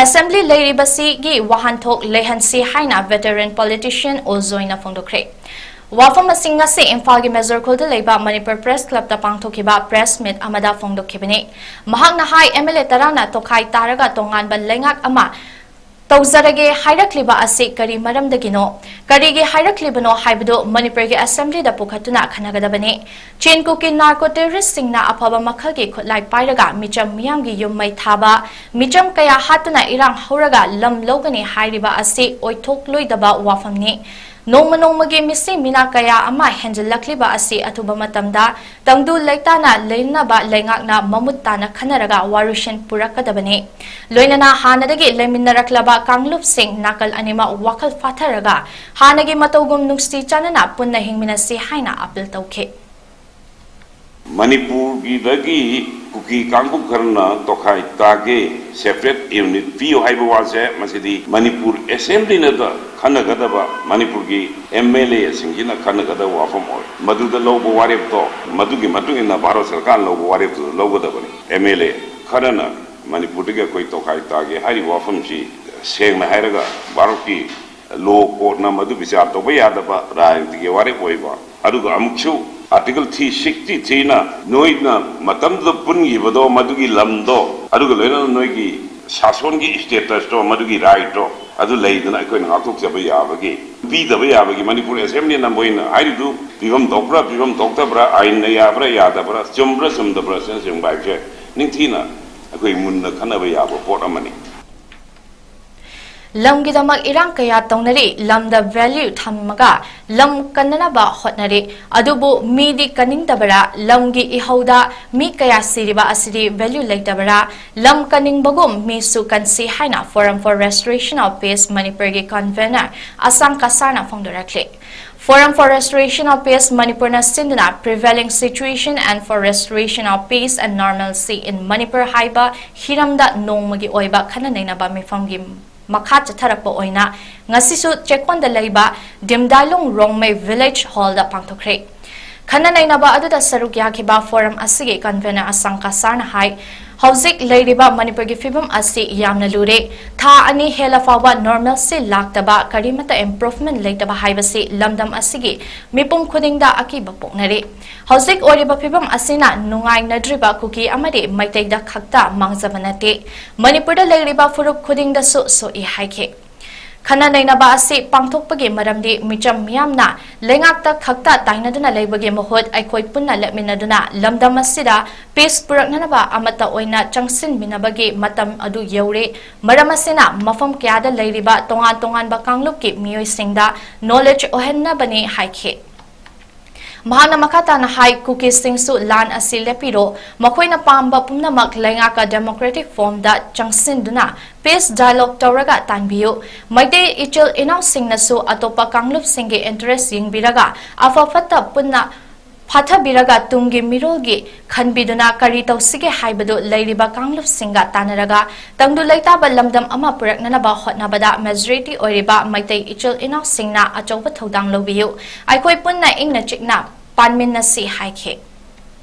ꯑꯦꯁꯦꯝꯕ꯭ꯂꯤ ꯂꯩꯔꯤꯕꯁꯤꯒꯤ ꯋꯥꯍꯟꯊꯣꯛ ꯂꯩꯍꯟꯁꯤ ꯍꯥꯏꯅ veteran politician ꯑꯣ ꯖꯣꯏꯅ ꯐꯣꯡꯗꯣꯛꯈ꯭ꯔꯦ꯫ ꯋꯥꯐꯝ ꯑꯁꯤ ꯉꯁꯤ ꯏꯝꯐꯥꯜꯒꯤ ꯃꯦꯖꯣꯔ ꯈꯨꯜꯗ ꯂꯩꯕ ꯃꯅꯤꯄꯨꯔ ꯄ꯭ꯔꯦꯁ ꯀ꯭ꯂꯕꯇ ꯄꯥꯡꯊꯣꯛꯈꯤꯕ ꯄ꯭ꯔꯦꯁ ꯃꯤꯠ ꯑꯃꯗ ꯐꯣꯡꯗꯣꯛꯈꯤꯕꯅꯤ꯫ ꯃꯍꯥꯛꯅ ꯍꯥꯏ, ꯑꯦꯝ ꯑꯦꯜ ꯑꯦ ꯇꯔꯥꯅ ꯇꯣꯈꯥꯏ ꯇꯥꯔꯒ ꯇꯣꯉꯥꯟꯕ ꯂꯩꯉꯥꯛ ꯑꯃ ꯇꯧꯖꯔꯒꯦ ꯍꯥꯏꯔꯛꯂꯤꯕ ꯑꯁꯤ ꯀꯔꯤ ꯃꯔꯝꯗꯒꯤꯅꯣ? ꯀꯔꯤꯒꯤ ꯍꯥꯏꯔꯛꯂꯤꯕꯅꯣ ꯍꯥꯏꯕꯗꯨ ꯃꯅꯤꯄꯨꯔꯒꯤ ꯑꯦꯁꯦꯝꯕ꯭ꯂꯤꯗ ꯄꯨꯈꯠꯇꯨꯅ ꯈꯟꯅꯒꯗꯕꯅꯤ꯫ ꯆꯤꯟ ꯀꯨꯀꯤ ꯅꯥꯔꯀꯣ ꯇꯦꯔꯣꯔꯤꯁꯁꯤꯡꯅ ꯑꯐꯕ ꯃꯈꯜꯒꯤ ꯈꯨꯠꯂꯥꯏ ꯄꯥꯏꯔꯒ ꯃꯤꯆꯝ ꯃꯤꯌꯥꯝꯒꯤ ꯌꯨꯝ ꯃꯩ ꯊꯥꯕ, ꯃꯤꯆꯝ ꯀꯌꯥ ꯍꯥꯠꯇꯨꯅ ꯏꯔꯥꯡ ꯍꯧꯔꯒ ꯂꯝ ꯂꯧꯒꯅꯤ ꯍꯥꯏꯔꯤꯕ ꯑꯁꯤ ꯑꯣꯏꯊꯣꯛꯂꯣꯏꯗꯕ ꯋꯥꯐꯝꯅꯤ꯫ ꯅꯣꯡꯃ ꯅꯣꯡꯃꯒꯤ ꯃꯤꯁꯤ ꯃꯤꯅꯥ ꯀꯌꯥ ꯑꯃ ꯍꯦꯟꯖꯤꯜꯂꯛꯂꯤꯕ ꯑꯁꯤ ꯑꯊꯨꯕ ꯃꯇꯝꯗ ꯇꯪꯗꯨ ꯂꯩꯇꯥꯅ ꯂꯩꯅꯅꯕ ꯂꯩꯉꯥꯛꯅ ꯃꯃꯨꯠ ꯇꯥꯅ ꯈꯟꯅꯔꯒ ꯋꯥꯔꯣꯏꯁꯤꯟ ꯄꯨꯔꯛꯀꯗꯕꯅꯤ꯫ ꯂꯣꯏꯅꯅ ꯍꯥꯟꯅꯗꯒꯤ ꯂꯩꯃꯤꯟꯅꯔꯛꯂꯕ ꯀꯥꯡꯂꯨꯞꯁꯤꯡ ꯅꯥꯀꯜ ꯑꯅꯤꯃꯛ ꯋꯥꯈꯜ ꯐꯥꯊꯔꯒ ꯍꯥꯟꯅꯒꯤ ꯃꯇꯧꯒꯨꯝ ꯅꯨꯡꯁꯤ ꯆꯥꯟꯅꯅ ꯄꯨꯟꯅ ꯍꯤꯡꯃꯤꯟꯅꯁꯤ ꯍꯥꯏꯅ ꯑꯄꯤꯜ ꯇꯧꯈꯤ꯫ ꯃꯅꯤꯄꯨꯔꯒꯤꯗꯒꯤ ꯀꯨꯀꯤ ꯀꯥꯡꯕꯨ ꯈꯔꯅ ꯇꯣꯈꯥꯏ ꯇꯥꯒꯦ, separate unit ꯄꯤꯌꯨ ꯍꯥꯏꯕ ꯋꯥꯁꯦ, ꯃꯁꯤꯗꯤ ꯃꯅꯤꯄꯨꯔ ꯑꯦꯁꯦꯝꯕ꯭ꯂꯤꯅꯗ ꯈꯟꯅꯒꯗꯕ, ꯃꯅꯤꯄꯨꯔꯒꯤ ꯑꯦꯝ ꯑꯦꯜ ꯑꯦꯁꯤꯡꯁꯤꯅ ꯈꯟꯅꯒꯗꯕ ꯋꯥꯐꯝ ꯑꯣꯏ꯫ ꯃꯗꯨꯗ ꯂꯧꯕ ꯋꯥꯔꯦꯞꯇꯣ, ꯃꯗꯨꯒꯤ ꯃꯇꯨꯡ ꯏꯟꯅ ꯚꯥꯔꯠ ꯁꯔꯀꯥꯔꯅ ꯂꯧꯕ ꯋꯥꯔꯦꯞꯇꯨꯗ ꯂꯧꯒꯗꯕꯅꯤ꯫ ꯑꯦꯝ ꯑꯦꯜ ꯑꯦ ꯈꯔꯅ ꯃꯅꯤꯄꯨꯔꯗꯒꯤ ꯑꯩꯈꯣꯏ ꯇꯣꯈꯥꯏ ꯇꯥꯒꯦ ꯍꯥꯏꯔꯤꯕ ꯋꯥꯐꯝꯁꯤ, ꯁꯦꯡꯅ ꯍꯥꯏꯔꯒ, ꯚꯥꯔꯠꯀꯤ ꯂꯣ ꯀꯣꯔꯠꯅ ꯃꯗꯨ ꯕꯤꯆꯥꯔ ꯇꯧꯕ ꯌꯥꯗꯕ ꯔꯥꯏꯗꯒꯤ ꯋꯥꯔꯦꯞ ꯑꯣꯏꯕ꯫ ꯑꯗꯨꯒ ꯑꯃꯨꯛꯁꯨ Article three sixty three ꯅ ꯅꯣꯏꯅ ꯃꯇꯝꯗꯨꯗ ꯄꯨꯟꯈꯤꯕꯗꯣ, ꯃꯗꯨꯒꯤ ꯂꯝꯗꯣ, ꯑꯗꯨꯒ ꯂꯣꯏꯅꯅ ꯅꯣꯏꯒꯤ ꯁꯥꯁꯣꯟꯒꯤ status ꯇꯣ, ꯃꯗꯨꯒꯤ right ꯇꯣ, ꯑꯗꯨ ꯂꯩꯗꯅ ꯑꯩꯈꯣꯏꯅ ꯉꯥꯛꯊꯣꯛꯆꯕ ꯌꯥꯕꯒꯤ, ꯄꯤꯗꯕ ꯌꯥꯕꯒꯤ ꯃꯅꯤꯄꯨꯔ Assembly ꯅ ꯃꯣꯏꯅ ꯍꯥꯏꯔꯤꯗꯨ ꯄꯤꯐꯝ ꯊꯣꯛꯄ꯭ꯔꯥ, ꯄꯤꯐꯝ ꯊꯣꯛꯇꯕ꯭ꯔꯥ, ꯑꯥꯏꯟꯅ ꯌꯥꯕ꯭ꯔꯥ, ꯌꯥꯗꯕ꯭ꯔꯥ, ꯆꯨꯝꯕ꯭ꯔꯥ, ꯆꯨꯝꯗꯕ꯭ꯔꯥ, ꯑꯁꯤꯅꯆꯤꯡꯕ ꯍꯥꯏꯕꯁꯦ ꯅꯤꯡꯊꯤꯅ ꯑꯩꯈꯣꯏ ꯃꯨꯟꯅ ꯈꯟꯅꯕ ꯌꯥꯕ ꯄꯣꯠ ꯑꯃꯅꯤ꯫ ꯂꯝꯒꯤꯗꯃꯛ ꯏꯔꯥꯡ ꯀꯌꯥ ꯇꯧꯅꯔꯤ, ꯂꯝꯗ value ꯊꯝꯃꯒ ꯂꯝ ꯀꯟꯅꯅꯕ ꯍꯣꯠꯅꯔꯤ꯫ ꯑꯗꯨꯕꯨ ꯃꯤꯗꯤ ꯀꯟꯅꯤꯡꯗꯕꯔꯥ? ꯂꯝꯒꯤ ꯏꯍꯧꯗ ꯃꯤ ꯀꯌꯥ ꯁꯤꯔꯤꯕ ꯑꯁꯤꯗꯤ value ꯂꯩꯇꯕꯔꯥ? ꯂꯝ ꯀꯟꯅꯤꯡꯕꯒꯨꯝ ꯃꯤꯁꯨ ꯀꯟꯁꯤ ꯍꯥꯏꯅ Forum for Restoration of Peace ꯃꯅꯤꯄꯨꯔꯒꯤ convener ꯑꯁꯥꯡ ꯀꯁꯥꯔꯅ ꯐꯣꯡꯗꯣꯔꯛꯂꯤ꯫ Forum for Restoration of Peace ꯃꯅꯤꯄꯨꯔꯅ ꯁꯤꯟꯗꯨꯅ Prevailing Situation and for Restoration of Peace and Normalcy in Manipur ꯍꯥꯏꯕ ꯍꯤꯔꯝꯗ ꯅꯣꯡꯃꯒꯤ ꯑꯣꯏꯕ ꯈꯟꯅ ꯅꯩꯅꯕ ꯃꯤꯐꯝꯒꯤ ꯃꯈꯥ ꯆꯠꯊꯔꯛꯄ ꯑꯣꯏꯅ ꯉꯁꯤꯁꯨ ꯆꯦꯛꯀꯣꯟꯗ ꯂꯩꯕ ꯗꯤꯝꯗꯥꯏꯂꯨꯡ ꯔꯣꯡꯃꯩ village hall ꯗ ꯄꯥꯡꯊꯣꯛꯈ꯭ꯔꯦ꯫ ꯈꯟꯅ ꯅꯩꯅꯕ ꯑꯗꯨꯗ ꯁꯔꯨꯛ ꯌꯥꯈꯤꯕ forum ꯑꯁꯤꯒꯤ convener ꯑꯁꯥꯡ ꯀꯁꯥꯔꯅ ꯍꯥꯏ, ꯍꯧꯖꯤꯛ ꯂꯩꯔꯤꯕ ꯃꯅꯤꯄꯨꯔꯒꯤ ꯐꯤꯕꯝ ꯑꯁꯤ ꯌꯥꯝꯅ ꯂꯨꯔꯦ꯫ ꯊꯥ ꯑꯅꯤ ꯍꯦꯜꯂ ꯐꯥꯎꯕ normalcy ꯂꯥꯛꯇꯕ, ꯀꯔꯤꯃꯠꯇ improvement ꯂꯩꯇꯕ ꯍꯥꯏꯕꯁꯤ ꯂꯝꯗꯝ ꯑꯁꯤꯒꯤ ꯃꯤꯄꯨꯝ ꯈꯨꯗꯤꯡꯗ ꯑꯀꯤꯕ ꯄꯣꯛꯅꯔꯤ꯫ ꯍꯧꯖꯤꯛ ꯑꯣꯏꯔꯤꯕ ꯐꯤꯕꯝ ꯑꯁꯤꯅ ꯅꯨꯡꯉꯥꯏꯅꯗ꯭ꯔꯤꯕ ꯀꯨꯀꯤ ꯑꯃꯗꯤ ꯃꯩꯇꯩꯗ ꯈꯛꯇ ꯃꯥꯡꯖꯕ ꯅꯠꯇꯦ, ꯃꯅꯤꯄꯨꯔꯗ ꯂꯩꯔꯤꯕ ꯐꯨꯔꯨꯞ ꯈꯨꯗꯤꯡꯗꯁꯨ ꯁꯣꯛꯏ ꯍꯥꯏꯈꯤ꯫ ꯈꯟꯅ ꯅꯩꯅꯕ ꯑꯁꯤ ꯄꯥꯡꯊꯣꯛꯄꯒꯤ ꯃꯔꯝꯗꯤ ꯃꯤꯆꯝ ꯃꯤꯌꯥꯝꯅ ꯂꯩꯉꯥꯛꯇ ꯈꯛꯇ ꯇꯥꯏꯅꯗꯨꯅ ꯂꯩꯕꯒꯤ ꯃꯍꯨꯠ ꯑꯩꯈꯣꯏ ꯄꯨꯟꯅ ꯂꯦꯞꯃꯤꯟꯅꯗꯨꯅ ꯂꯝꯗꯝ ꯑꯁꯤꯗ peace ꯄꯨꯔꯛꯅꯅꯕ ꯑꯃꯠꯇ ꯑꯣꯏꯅ ꯆꯪꯁꯤꯟꯃꯤꯟꯅꯕꯒꯤ ꯃꯇꯝ ꯑꯗꯨ ꯌꯧꯔꯦ꯫ ꯃꯔꯝ ꯑꯁꯤꯅ ꯃꯐꯝ ꯀꯌꯥꯗ ꯂꯩꯔꯤꯕ ꯇꯣꯉꯥꯟ ꯇꯣꯉꯥꯟꯕ ꯀꯥꯡꯂꯨꯞꯀꯤ ꯃꯤꯑꯣꯏꯁꯤꯡꯗ knowledge ꯑꯣꯏꯍꯟꯅꯕꯅꯤ ꯍꯥꯏꯈꯤ꯫ ꯃꯍꯥꯛꯅ ꯃꯈꯥ ꯇꯥꯅ ꯍꯥꯏ, ꯀꯨꯀꯤꯁꯤꯡꯁꯨ ꯂꯥꯟ ꯑꯁꯤ ꯂꯦꯞꯄꯤꯔꯣ, ꯃꯈꯣꯏꯅ ꯄꯥꯝꯕ ꯄꯨꯝꯅꯃꯛ ꯂꯩꯉꯥꯛꯀ democratic form ꯗ ꯆꯪꯁꯤꯟꯗꯨꯅ peace dialogue ꯇꯧꯔꯒ ꯇꯥꯟꯕꯤꯌꯨ꯫ ꯃꯩꯇꯩ ꯏꯆꯤꯜ ꯏꯅꯥꯎꯁꯤꯡꯅꯁꯨ ꯑꯇꯣꯞꯄ ꯀꯥꯡꯂꯨꯞꯁꯤꯡꯒꯤ interest ꯌꯦꯡꯕꯤꯔꯒ ꯑꯐ ꯐꯠꯇ ꯄꯨꯟꯅ ꯐꯥꯊꯕꯤꯔꯒ ꯇꯨꯡꯒꯤ ꯃꯤꯔꯣꯜꯒꯤ ꯈꯟꯕꯤꯗꯨꯅ ꯀꯔꯤ ꯇꯧꯁꯤꯒꯦ ꯍꯥꯏꯕꯗꯨ ꯂꯩꯔꯤꯕ ꯀꯥꯡꯂꯨꯞꯁꯤꯡꯒ ꯇꯥꯟꯅꯔꯒ ꯇꯪꯗꯨ ꯂꯩꯇꯥꯕ ꯂꯝꯗꯝ ꯑꯃ ꯄꯨꯔꯛꯅꯅꯕ ꯍꯣꯠꯅꯕꯗ majority ꯑꯣꯏꯔꯤꯕ ꯃꯩꯇꯩ ꯏꯆꯤꯜ ꯏꯅꯥꯎꯁꯤꯡꯅ ꯑꯆꯧꯕ ꯊꯧꯗꯥꯡ ꯂꯧꯕꯤꯌꯨ꯫ ꯑꯩꯈꯣꯏ ꯄꯨꯟꯅ ꯏꯪꯅ ꯆꯤꯛꯅ ꯄꯥꯟꯃꯤꯟꯅꯁꯤ ꯍꯥꯏꯈꯤ꯫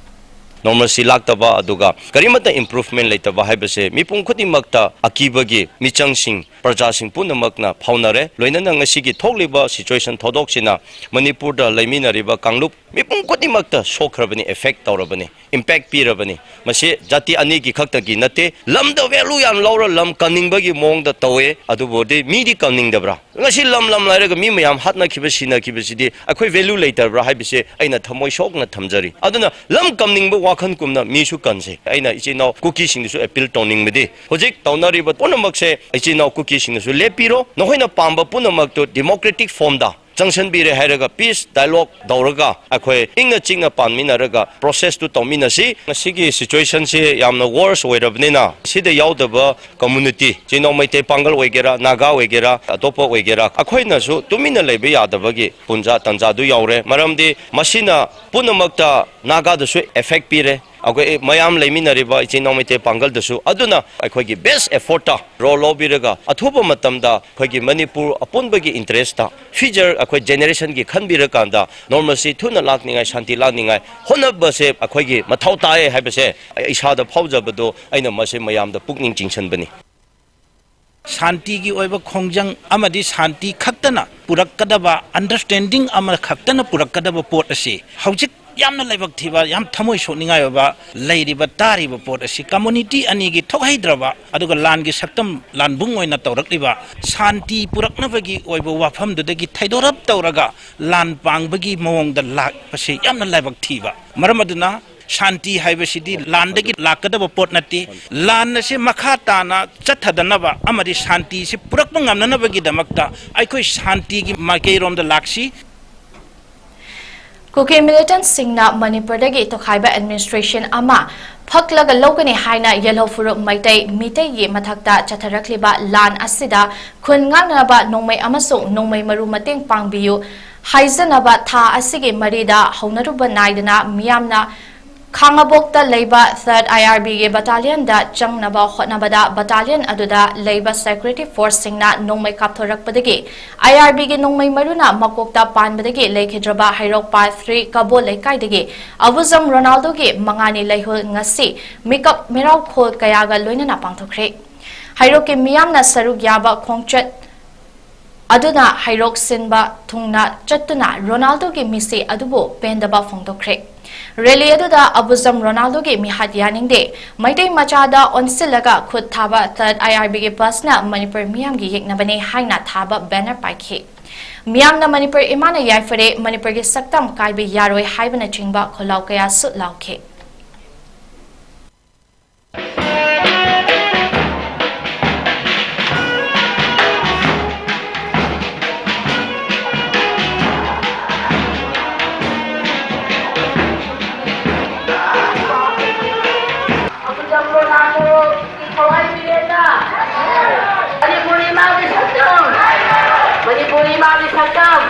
ꯅꯣꯔꯃꯦꯜꯁꯤ ꯂꯥꯛꯇꯕ, ꯑꯗꯨꯒ ꯀꯔꯤꯃꯠꯇ ꯏꯝꯄ꯭ꯔꯨꯚꯃꯦꯟ ꯂꯩꯇꯕ ꯍꯥꯏꯕꯁꯦ ꯃꯤꯄꯨꯝ ꯈꯨꯗꯤꯡꯃꯛꯇ ꯑꯀꯤꯕꯒꯤ ꯃꯤꯆꯪꯁꯤꯡ ꯄ꯭ꯔꯖꯥꯁꯤꯡ ꯄꯨꯝꯅꯃꯛꯅ ꯐꯥꯎꯅꯔꯦ꯫ ꯂꯣꯏꯅꯅ ꯉꯁꯤꯒꯤ ꯊꯣꯛꯂꯤꯕ ꯁꯤꯆꯨꯋꯦꯁꯟ ꯊꯧꯗꯣꯛꯁꯤꯅ ꯃꯅꯤꯄꯨꯔꯗ ꯂꯩꯃꯤꯟꯅꯔꯤꯕ ꯀꯥꯡꯂꯨꯞ ꯃꯤꯄꯨꯝ ꯈꯨꯗꯤꯡꯃꯛꯇ ꯁꯣꯛꯈ꯭ꯔꯕꯅꯤ, ꯑꯦꯐꯦꯛ ꯇꯧꯔꯕꯅꯤ, ꯏꯝꯄꯦꯛ ꯄꯤꯔꯕꯅꯤ꯫ ꯃꯁꯤ ꯖꯥꯇꯤ ꯑꯅꯤꯒꯤ ꯈꯛꯇꯒꯤ ꯅꯠꯇꯦ꯫ ꯂꯝꯗ ꯚꯦꯂꯨ ꯌꯥꯝ ꯂꯧꯔ ꯂꯝ ꯀꯟꯅꯤꯡꯕꯒꯤ ꯃꯑꯣꯡꯗ ꯇꯧꯋꯦ, ꯑꯗꯨꯕꯨꯗꯤ ꯃꯤꯗꯤ ꯀꯟꯅꯤꯡꯗꯕ꯭ꯔꯥ? ꯉꯁꯤ ꯂꯝ ꯂꯝ ꯂꯩꯔꯒ ꯃꯤ ꯃꯌꯥꯝ ꯍꯥꯠꯅꯈꯤꯕ, ꯁꯤꯅꯈꯤꯕꯁꯤꯗꯤ ꯑꯩꯈꯣꯏ ꯚꯦꯂꯨ ꯂꯩꯇꯕ꯭ꯔꯥ ꯍꯥꯏꯕꯁꯦ ꯑꯩꯅ ꯊꯃꯣꯏ ꯁꯣꯛꯅ ꯊꯝꯖꯔꯤ꯫ ꯑꯗꯨꯅ ꯂꯝ ꯀꯟꯅꯤꯡꯕ ꯋꯥꯈꯜ ꯀꯨꯝꯅ ꯃꯤꯁꯨ ꯀꯟꯁꯦ꯫ ꯑꯩꯅ ꯏꯆꯤꯟ ꯏꯅꯥꯎ ꯀꯨꯀꯤꯁꯤꯡꯗꯁꯨ ꯑꯦꯄꯤꯜ ꯇꯧꯅꯤꯡꯕꯗꯤ, ꯍꯧꯖꯤꯛ ꯇꯧꯅꯔꯤꯕ ꯄꯨꯝꯅꯃꯛꯁꯦ ꯏꯆꯤꯟ ꯏꯅꯥꯎ ꯀꯨꯀꯤꯁꯤꯡꯅꯁꯨ ꯂꯦꯞꯄꯤꯔꯣ, ꯅꯈꯣꯏꯅ ꯄꯥꯝꯕ ꯄꯨꯝꯅꯃꯛꯇꯨ ꯗꯤꯃꯣꯀ꯭ꯔꯦꯇꯤꯛ ꯐꯣꯝꯗ ꯆꯪꯁꯤꯟꯕꯤꯔꯦ ꯍꯥꯏꯔꯒ ꯄꯤꯁ ꯗꯥꯏꯂꯣꯒ ꯇꯧꯔꯒ ꯑꯩꯈꯣꯏ ꯏꯪꯅ ꯆꯤꯛꯅ ꯄꯥꯟꯃꯤꯟꯅꯔꯒ ꯄ꯭ꯔꯣꯁꯦꯁꯇꯨ ꯇꯧꯃꯤꯟꯅꯁꯤ꯫ ꯉꯁꯤꯒꯤ ꯁꯤꯆꯨꯋꯦꯁꯟꯁꯤ ꯌꯥꯝꯅ ꯋꯥꯔꯁ ꯑꯣꯏꯔꯕꯅꯤꯅ ꯁꯤꯗ ꯌꯥꯎꯗꯕ ꯀꯝꯃꯨꯅꯤꯇꯤ, ꯆꯤꯡꯅꯥꯎ ꯃꯩꯇꯩ ꯄꯥꯡꯒꯜ ꯑꯣꯏꯒꯦꯔꯥ, ꯅꯥꯒꯥ ꯑꯣꯏꯒꯦꯔꯥ, ꯑꯇꯣꯞꯄ ꯑꯣꯏꯒꯦꯔꯥ, ꯑꯩꯈꯣꯏꯅꯁꯨ ꯇꯨꯃꯤꯟꯅ ꯂꯩꯕ ꯌꯥꯗꯕꯒꯤ ꯄꯨꯟꯖꯥ ꯇꯟꯖꯥꯗꯨ ꯌꯥꯎꯔꯦ꯫ ꯃꯔꯝꯗꯤ ꯃꯁꯤꯅ ꯄꯨꯝꯅꯃꯛꯇ ꯅꯥꯒꯥꯗꯁꯨ ꯑꯦꯐꯦꯛ ꯄꯤꯔꯦ, ꯑꯩꯈꯣꯏ ꯃꯌꯥꯝ ꯂꯩꯃꯤꯟꯅꯔꯤꯕ ꯏꯆꯤꯟ ꯏꯅꯥꯎ ꯃꯩꯇꯩ ꯄꯥꯡꯒꯜꯗꯁꯨ꯫ ꯑꯗꯨꯅ ꯑꯩꯈꯣꯏꯒꯤ ꯕꯦꯁ ꯑꯦꯐꯣꯔꯠꯇ ꯔꯣꯜ ꯂꯧꯕꯤꯔꯒ ꯑꯊꯨꯕ ꯃꯇꯝꯗ ꯑꯩꯈꯣꯏꯒꯤ ꯃꯅꯤꯄꯨꯔ ꯑꯄꯨꯟꯕꯒꯤ ꯏꯟꯇꯔꯦꯁꯇ, ꯐ꯭ꯌꯨꯆꯔ ꯑꯩꯈꯣꯏ ꯖꯦꯅꯦꯔꯦꯁꯟꯒꯤ ꯈꯟꯕꯤꯔꯀꯥꯟꯗ ꯅꯣꯔꯃꯦꯜꯁꯤ ꯊꯨꯅ ꯂꯥꯛꯅꯤꯡꯉꯥꯏ, ꯁꯥꯟꯇꯤ ꯂꯥꯛꯅꯤꯡꯉꯥꯏ ꯍꯣꯠꯅꯕꯁꯦ ꯑꯩꯈꯣꯏꯒꯤ ꯃꯊꯧ ꯇꯥꯏ ꯍꯥꯏꯕꯁꯦ ꯑꯩ ꯏꯁꯥꯗ ꯐꯥꯎꯖꯕꯗꯣ ꯑꯩꯅ ꯃꯁꯤ ꯃꯌꯥꯝꯗ ꯄꯨꯛꯅꯤꯡ ꯆꯤꯡꯁꯤꯟꯕꯅꯤ꯫ ꯁꯥꯟꯇꯤꯒꯤ ꯑꯣꯏꯕ ꯈꯣꯡꯖꯪ ꯑꯃꯗꯤ ꯁꯥꯟꯇꯤ ꯈꯛꯇꯅ ꯄꯨꯔꯛꯀꯗꯕ, ꯑꯟꯗꯔꯁ꯭ꯇꯦꯟꯗꯤꯡ ꯑꯃ ꯈꯛꯇꯅ ꯄꯨꯔꯛꯀꯗꯕ ꯄꯣꯠ ꯑꯁꯤ ꯍꯧꯖꯤꯛ ꯌꯥꯝꯅ ꯂꯥꯏꯕꯛ ꯊꯤꯕ, ꯌꯥꯝ ꯊꯃꯣꯏ ꯁꯣꯛꯅꯤꯡꯉꯥꯏ ꯑꯣꯏꯕ ꯂꯩꯔꯤꯕ ꯇꯥꯔꯤꯕ ꯄꯣꯠ ꯑꯁꯤ ꯀꯝꯃꯨꯅꯤꯇꯤ ꯑꯅꯤꯒꯤ ꯊꯣꯛꯍꯩꯗ꯭ꯔꯕ, ꯑꯗꯨꯒ ꯂꯥꯟꯒꯤ ꯁꯛꯇꯝ ꯂꯥꯟꯕꯨꯡ ꯑꯣꯏꯅ ꯇꯧꯔꯛꯂꯤꯕ, ꯁꯥꯟꯇꯤ ꯄꯨꯔꯛꯅꯕꯒꯤ ꯑꯣꯏꯕ ꯋꯥꯐꯝꯗꯨꯗꯒꯤ ꯊꯩꯗꯣꯔꯞ ꯇꯧꯔꯒ ꯂꯥꯟ ꯄꯥꯡꯕꯒꯤ ꯃꯑꯣꯡꯗ ꯂꯥꯛꯄꯁꯤ ꯌꯥꯝꯅ ꯂꯥꯏꯕꯛ ꯊꯤꯕ꯫ ꯃꯔꯝ ꯑꯗꯨꯅ ꯁꯥꯟꯇꯤ ꯍꯥꯏꯕꯁꯤꯗꯤ ꯂꯥꯟꯗꯒꯤ ꯂꯥꯛꯀꯗꯕ ꯄꯣꯠ ꯅꯠꯇꯦ꯫ ꯂꯥꯟ ꯑꯁꯤ ꯃꯈꯥ ꯇꯥꯅ ꯆꯠꯊꯗꯅꯕ ꯑꯃꯗꯤ ꯁꯥꯟꯇꯤꯁꯤ ꯄꯨꯔꯛꯄ ꯉꯝꯅꯅꯕꯒꯤꯗꯃꯛꯇ ꯑꯩꯈꯣꯏ ꯁꯥꯟꯇꯤꯒꯤ ꯃꯥꯏꯀꯩꯔꯣꯝꯗ ꯂꯥꯛꯁꯤ꯫ ꯀꯨꯀꯤ ꯃꯤꯂꯤꯇꯦꯟꯠꯁꯤꯡꯅ ꯃꯅꯤꯄꯨꯔꯗꯒꯤ ꯇꯣꯈꯥꯏꯕ ꯑꯦꯗꯃꯤꯅꯤꯁꯇ꯭ꯔꯦꯁꯟ ꯑꯃ ꯐꯛꯂꯒ ꯂꯧꯒꯅꯤ ꯍꯥꯏꯅ ꯌꯦꯜꯍꯧ ꯐꯨꯔꯨꯞ ꯃꯩꯇꯩ ꯃꯤꯇꯩꯒꯤ ꯃꯊꯛꯇ ꯆꯠꯊꯔꯛꯂꯤꯕ ꯂꯥꯟ ꯑꯁꯤꯗ ꯈꯨꯟ ꯉꯥꯛꯅꯅꯕ ꯅꯣꯡꯃꯩ ꯑꯃꯁꯨꯡ ꯅꯣꯡꯃꯩ ꯃꯔꯨ ꯃꯇꯦꯡ ꯄꯥꯡꯕꯤꯌꯨ ꯍꯥꯏꯖꯅꯕ ꯊꯥ ꯑꯁꯤꯒꯤ ꯃꯔꯤꯗ ꯍꯧꯅꯔꯨꯕ ꯅꯥꯏꯗꯅ ꯃꯤꯌꯥꯝꯅ ꯈꯥꯉꯕꯣꯛꯇ ꯂꯩꯕ Third I R B ꯒꯤ battalionꯗ ꯆꯪꯅꯕ ꯍꯣꯠꯅꯕꯗ battalion ꯑꯗꯨꯗ ꯂꯩꯕ security forceꯁꯤꯡꯅ ꯅꯣꯡꯃꯩ ꯀꯥꯞꯊꯣꯔꯛꯄꯗꯒꯤ I R B ꯒꯤ ꯅꯣꯡꯃꯩ ꯃꯔꯨꯅ ꯃꯀꯣꯛꯇ ꯄꯥꯟꯕꯗꯒꯤ ꯂꯩꯈꯤꯗ꯭ꯔꯕ ꯍꯩꯔꯣꯛ Part three ꯀꯕꯣ ꯂꯩꯀꯥꯏꯗꯒꯤ ꯑꯕꯨꯖꯝ ꯔꯣꯅꯥꯜꯗꯣꯒꯤ ꯃꯉꯥꯅꯤ ꯂꯩꯍꯨꯜ ꯉꯁꯤ ꯃꯤꯀꯞ ꯃꯤꯔꯥꯎꯈꯣꯜ ꯀꯌꯥꯒ ꯂꯣꯏꯅꯅ ꯄꯥꯡꯊꯣꯛꯈ꯭ꯔꯦ꯫ ꯍꯩꯔꯣꯛꯀꯤ ꯃꯤꯌꯥꯝꯅ ꯁꯔꯨꯛ ꯌꯥꯕ ꯈꯣꯡꯆꯠ ꯑꯗꯨꯅ ꯍꯩꯔꯣꯛ ꯁꯤꯟꯕ ꯊꯨꯡꯅ ꯆꯠꯇꯨꯅ ꯔꯣꯅꯥꯜꯗꯣꯒꯤ ꯃꯤꯁꯤ ꯑꯗꯨꯕꯨ ꯄꯦꯟꯗꯕ ꯐꯣꯡꯗꯣꯛꯈ꯭ꯔꯦ꯫ Rally ꯑꯗꯨꯗ ꯑꯕꯨꯖꯝ ꯔꯣꯅꯥꯜꯗꯣꯒꯤ ꯃꯤꯍꯥꯠ ꯌꯥꯅꯤꯡꯗꯦ, ꯃꯩꯇꯩ ꯃꯆꯥꯗ ꯑꯣꯟꯁꯤꯜꯂꯒ ꯈꯨꯠ ꯊꯥꯕ Third I R B ꯒꯤ busꯅ ꯃꯅꯤꯄꯨꯔ ꯃꯤꯌꯥꯝꯒꯤ ꯌꯦꯛꯅꯕꯅꯦ ꯍꯥꯏꯅ ꯊꯥꯕ banner ꯄꯥꯏꯈꯤ꯫ ꯃꯤꯌꯥꯝꯅ "ꯃꯅꯤꯄꯨꯔ ꯏꯃꯥꯅ ꯌꯥꯏꯐꯔꯦ, ꯃꯅꯤꯄꯨꯔꯒꯤ ꯁꯛꯇꯝ ꯀꯥꯏꯕ ꯌꯥꯔꯣꯏ" ꯍꯥꯏꯕꯅꯆꯤꯡꯕ ꯈꯣꯜꯂꯥꯎ ꯀꯌꯥꯁꯨ ꯂꯥꯎꯈꯤ꯫ ꯃꯅꯤꯄꯨꯔꯤ ꯏꯃꯥꯒꯤ ꯁꯛꯇꯝ! ꯃꯅꯤꯄꯨꯔꯤ ꯏꯃꯥꯒꯤ ꯁꯛꯇꯝ!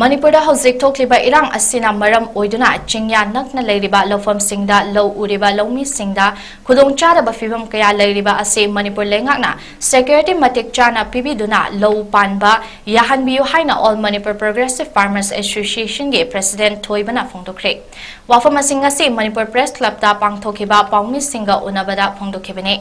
ꯃꯅꯤꯄꯨꯔꯗ ꯍꯧꯖꯤꯛ ꯊꯣꯛꯂꯤꯕ ꯏꯔꯥꯡ ꯑꯁꯤꯅ ꯃꯔꯝ ꯑꯣꯏꯗꯨꯅ ꯆꯤꯡꯌꯥ ꯅꯛꯅ ꯂꯩꯔꯤꯕ ꯂꯧꯐꯝꯁꯤꯡꯗ ꯂꯧ ꯎꯔꯤꯕ ꯂꯧꯃꯤꯁꯤꯡꯗ ꯈꯨꯗꯣꯡꯆꯥꯗꯕ ꯐꯤꯕꯝ ꯀꯌꯥ ꯂꯩꯔꯤꯕ ꯑꯁꯤ ꯃꯅꯤꯄꯨꯔ ꯂꯩꯉꯥꯛꯅ security ꯃꯇꯤꯛ ꯆꯥꯅ ꯄꯤꯕꯤꯗꯨꯅ ꯂꯧ ꯄꯥꯟꯕ ꯌꯥꯍꯟꯕꯤꯌꯨ ꯍꯥꯏꯅ All Manipur Progressive Farmers Associationꯒꯤ President ꯊꯣꯏꯕꯅ ꯐꯣꯡꯗꯣꯛꯈ꯭ꯔꯦ꯫ ꯋꯥꯐꯝ ꯑꯁꯤ ꯉꯁꯤ ꯃꯅꯤꯄꯨꯔ Press Clubꯇ ꯄꯥꯡꯊꯣꯛꯈꯤꯕ ꯄꯥꯎꯃꯤꯁꯤꯡꯒ ꯎꯅꯕꯗ ꯐꯣꯡꯗꯣꯛꯈꯤꯕꯅꯤ꯫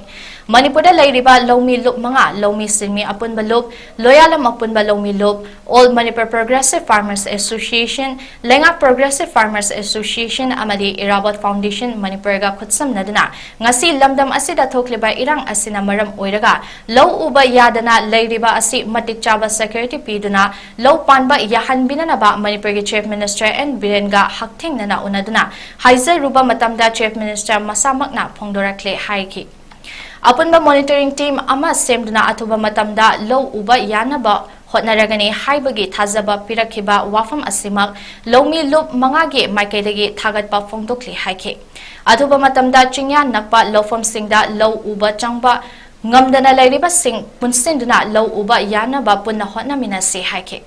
ꯃꯅꯤꯄꯨꯔꯗ ꯂꯩꯔꯤꯕ ꯂꯧꯃꯤ ꯂꯨꯞ ꯃꯉꯥ, ꯂꯧꯃꯤ ꯁꯤꯟꯃꯤ ꯑꯄꯨꯟꯕ ꯂꯨꯞ, ꯂꯣꯌꯥꯂꯝ ꯑꯄꯨꯟꯕ ꯂꯧꯃꯤ ꯂꯨꯞ, All Manipur Progressive Farmers Association, ꯂꯩꯉꯥꯛ Progressive Farmers Association ꯑꯃꯗꯤ ꯏꯔꯥꯕꯣꯠ Foundation ꯃꯅꯤꯄꯨꯔꯒ ꯈꯨꯠꯁꯝꯅꯗꯨꯅ ꯉꯁꯤ ꯂꯝꯗꯝ ꯑꯁꯤꯗ ꯊꯣꯛꯂꯤꯕ ꯏꯔꯥꯡ ꯑꯁꯤꯅ ꯃꯔꯝ ꯑꯣꯏꯔꯒ ꯂꯧ ꯎꯕ ꯌꯥꯗꯅ ꯂꯩꯔꯤꯕ ꯑꯁꯤ ꯃꯇꯤꯛ ꯆꯥꯕ security ꯄꯤꯗꯨꯅ ꯂꯧ ꯄꯥꯟꯕ ꯌꯥꯍꯟꯕꯤꯅꯅꯕ ꯃꯅꯤꯄꯨꯔꯒꯤ Chief Minister N ꯕꯤꯔꯦꯟꯒ ꯍꯛꯊꯦꯡꯅꯅ ꯎꯅꯗꯨꯅ ꯍꯥꯏꯖꯔꯨꯕ ꯃꯇꯝꯗ Chief Minister ꯃꯁꯥꯃꯛꯅ ꯐꯣꯡꯗꯣꯔꯛꯂꯦ ꯍꯥꯏꯈꯤ꯫ ꯑꯄꯨꯟꯕ monitoring team ꯑꯃ ꯁꯦꯝꯗꯨꯅ ꯑꯊꯨꯕ ꯃꯇꯝꯗ ꯂꯧ ꯎꯕ ꯌꯥꯅꯕ ꯍꯣꯠꯅꯔꯒꯅꯤ ꯍꯥꯏꯕꯒꯤ ꯊꯥꯖꯕ ꯄꯤꯔꯛꯈꯤꯕ ꯋꯥꯐꯝ ꯑꯁꯤꯃꯛ ꯂꯧꯃꯤ ꯂꯨꯞ ꯃꯉꯥꯒꯤ ꯃꯥꯏꯀꯩꯗꯒꯤ ꯊꯥꯒꯠꯄ ꯐꯣꯡꯗꯣꯛꯂꯤ ꯍꯥꯏꯈꯤ꯫ ꯑꯊꯨꯕ ꯃꯇꯝꯗ ꯆꯤꯡꯌꯥ ꯅꯛꯄ ꯂꯧꯐꯝꯁꯤꯡꯗ ꯂꯧ ꯎꯕ ꯆꯪꯕ ꯉꯝꯗꯅ ꯂꯩꯔꯤꯕꯁꯤꯡ ꯄꯨꯟꯁꯤꯟꯗꯨꯅ ꯂꯧ ꯎꯕ ꯌꯥꯅꯕ ꯄꯨꯟꯅ ꯍꯣꯠꯅꯃꯤꯟꯅꯁꯤ ꯍꯥꯏꯈꯤ꯫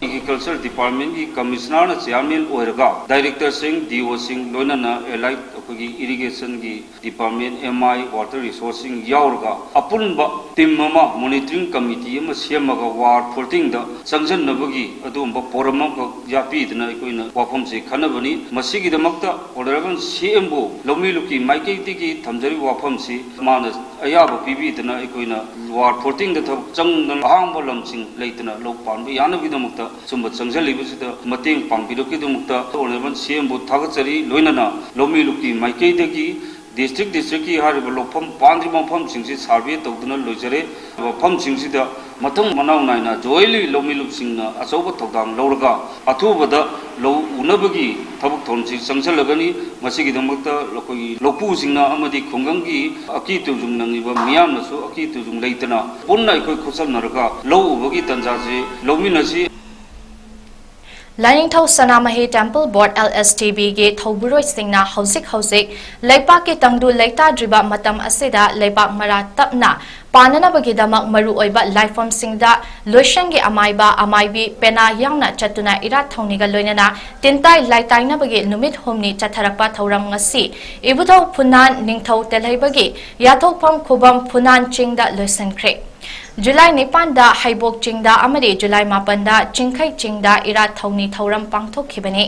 ꯑꯦꯒ꯭ꯔꯤꯀꯜꯆꯔ ꯗꯤꯄꯥꯔꯠꯃꯦꯟꯒꯤ ꯀꯃꯤꯁꯅꯔꯅ ꯆꯤꯌꯥꯔꯃꯦꯟ ꯑꯣꯏꯔꯒ, ꯗꯥꯏꯔꯦꯛꯇꯔꯁꯤꯡ, ꯗꯤ ꯑꯣꯁꯤꯡ, ꯂꯣꯏꯅꯅ ꯑꯦꯂꯥꯏꯠ ꯑꯩꯈꯣꯏꯒꯤ ꯏꯔꯤꯒꯦꯁꯟꯒꯤ ꯗꯤꯄꯥꯔꯠꯃꯦꯟ, ꯑꯦꯝ ꯑꯥꯏ, ꯋꯥꯇꯔ ꯔꯤꯁꯣꯔꯁꯁꯤꯡ ꯌꯥꯎꯔꯒ, ꯑꯄꯨꯟꯕ ꯇꯤꯝ ꯑꯃ, ꯃꯣꯅꯤꯇꯔꯤꯡ ꯀꯃꯤꯇꯤ ꯑꯃ ꯁꯦꯝꯃꯒ ꯋꯥꯔ ꯐꯣꯔꯇꯤꯟꯗ ꯆꯪꯁꯤꯟꯅꯕꯒꯤ ꯑꯗꯨꯒꯨꯝꯕ ꯐꯣꯔꯝ ꯑꯃꯈꯛ ꯌꯥꯠꯄꯤꯗꯨꯅ ꯑꯩꯈꯣꯏꯅ ꯋꯥꯐꯝꯁꯤ ꯈꯟꯅꯕꯅꯤ꯫ ꯃꯁꯤꯒꯤꯗꯃꯛꯇ ꯑꯣꯅꯔꯦꯕꯜ ꯁꯤ ꯑꯦꯝ ꯑꯣ ꯂꯧꯃꯤ ꯂꯨꯞꯀꯤ ꯃꯥꯏꯀꯩꯗꯒꯤ ꯊꯝꯖꯔꯤꯕ ꯋꯥꯐꯝꯁꯤ ꯃꯥꯅ ꯑꯌꯥꯕ ꯄꯤꯕꯤꯗꯅ ꯑꯩꯈꯣꯏꯅ ꯋꯥꯔ ꯐꯣꯔꯇꯤꯟꯗ ꯊꯕꯛ ꯆꯪꯗꯅ ꯑꯍꯥꯡꯕ ꯂꯝꯁꯤꯡ ꯂꯩꯇꯅ ꯂꯧ ꯄꯥꯟꯕ ꯌꯥꯅꯕꯒꯤꯗꯃꯛꯇ ꯁꯨꯝꯕ ꯆꯪꯁꯤꯜꯂꯤꯕꯁꯤꯗ ꯃꯇꯦꯡ ꯄꯥꯡꯕꯤꯔꯛꯈꯤꯗꯃꯛꯇ ꯑꯣꯅꯔꯦꯕꯜ ꯁꯤ ꯑꯦꯝꯕꯨ ꯊꯥꯒꯠꯆꯔꯤ꯫ ꯂꯣꯏꯅꯅ ꯂꯧꯃꯤ ꯂꯨꯞꯀꯤ ꯃꯥꯏꯀꯩꯗꯒꯤ ꯗꯤꯁꯇ꯭ꯔꯤꯛ ꯗꯤꯁꯇ꯭ꯔꯤꯛꯀꯤ ꯍꯥꯏꯔꯤꯕ ꯂꯧꯐꯝ ꯄꯥꯟꯗ꯭ꯔꯤꯕ ꯃꯐꯝꯁꯤꯡꯁꯤ ꯁꯥꯔꯚꯦ ꯇꯧꯗꯨꯅ ꯂꯣꯏꯖꯔꯦ꯫ ꯃꯐꯝꯁꯤꯡꯁꯤꯗ ꯃꯊꯪ ꯃꯅꯥꯎ ꯅꯥꯏꯅ ꯖꯣꯏꯟꯂꯤ ꯂꯧꯃꯤ ꯂꯨꯞꯁꯤꯡꯅ ꯑꯆꯧꯕ ꯊꯧꯗꯥꯡ ꯂꯧꯔꯒ ꯑꯊꯨꯕꯗ ꯂꯧ ꯎꯅꯕꯒꯤ ꯊꯕꯛ ꯊꯧꯔꯝꯁꯤ ꯆꯪꯁꯤꯜꯂꯒꯅꯤ꯫ ꯃꯁꯤꯒꯤꯗꯃꯛꯇ ꯑꯩꯈꯣꯏꯒꯤ ꯂꯧꯄꯨꯁꯤꯡꯅ ꯑꯃꯗꯤ ꯈꯨꯡꯒꯪꯒꯤ ꯑꯀꯤ ꯇꯨꯖꯨꯡ ꯅꯪꯉꯤꯕ ꯃꯤꯌꯥꯝꯅꯁꯨ ꯑꯀꯤ ꯇꯨꯖꯨꯡ ꯂꯩꯇꯅ ꯄꯨꯟꯅ ꯑꯩꯈꯣꯏ ꯈꯨꯠꯁꯝꯅꯔꯒ ꯂꯧ ꯎꯕꯒꯤ ꯇꯥꯟꯖꯥꯁꯤ ꯂꯧꯃꯤꯟꯅꯁꯤ꯫ ꯂꯥꯏꯅꯤꯡꯊꯧ ꯁꯅꯥꯃꯍꯤ ꯇꯦꯝꯄꯜ ꯕꯣꯔꯗ, LSTBꯒꯤ ꯊꯧꯕꯨꯔꯣꯏꯁꯤꯡꯅ ꯍꯧꯖꯤꯛ ꯍꯧꯖꯤꯛ ꯂꯩꯄꯥꯛꯀꯤ ꯇꯪꯗꯨ ꯂꯩꯇꯥꯗ꯭ꯔꯤꯕ ꯃꯇꯝ ꯑꯁꯤꯗ ꯂꯩꯄꯥꯛ ꯃꯔꯥ ꯇꯞꯅ ꯄꯥꯟꯅꯅꯕꯒꯤꯗꯃꯛ ꯃꯔꯨꯑꯣꯏꯕ ꯂꯥꯏꯐꯝꯁꯤꯡꯗ ꯂꯣꯏꯁꯪꯒꯤ ꯑꯃꯥꯏꯕ, ꯑꯃꯥꯏꯕꯤ, ꯄꯦꯅꯥ ꯌꯥꯎꯅ ꯆꯠꯇꯨꯅ ꯏꯔꯥꯠ ꯊꯧꯅꯤꯒ ꯂꯣꯏꯅꯅ ꯇꯤꯟꯇꯥꯏ ꯂꯥꯏꯇꯥꯏꯅꯕꯒꯤ ꯅꯨꯃꯤꯠ ꯍꯨꯝꯅꯤ ꯆꯠꯊꯔꯛꯄ ꯊꯧꯔꯝ ꯉꯁꯤ ꯏꯕꯨꯙꯧ ꯐꯨꯅꯥꯟ ꯅꯤꯡꯊꯧ ꯇꯦꯜꯍꯩꯕꯒꯤ ꯌꯥꯊꯣꯛꯐꯝ ꯈꯨꯕꯝ ꯐꯨꯅꯥꯟ ꯆꯤꯡꯗ ꯂꯣꯏꯁꯤꯟꯈ꯭ꯔꯦ꯫ ꯖꯨꯂꯥꯏ ꯅꯤꯄꯥꯟꯗ ꯍꯩꯕꯣꯛ ꯆꯤꯡꯗ ꯑꯃꯗꯤ ꯖꯨꯂꯥꯏ ꯃꯥꯄꯟꯗ ꯆꯤꯡꯈꯩ ꯆꯤꯡꯗ ꯏꯔꯥꯠ ꯊꯧꯅꯤ ꯊꯧꯔꯝ ꯄꯥꯡꯊꯣꯛꯈꯤꯕꯅꯤ꯫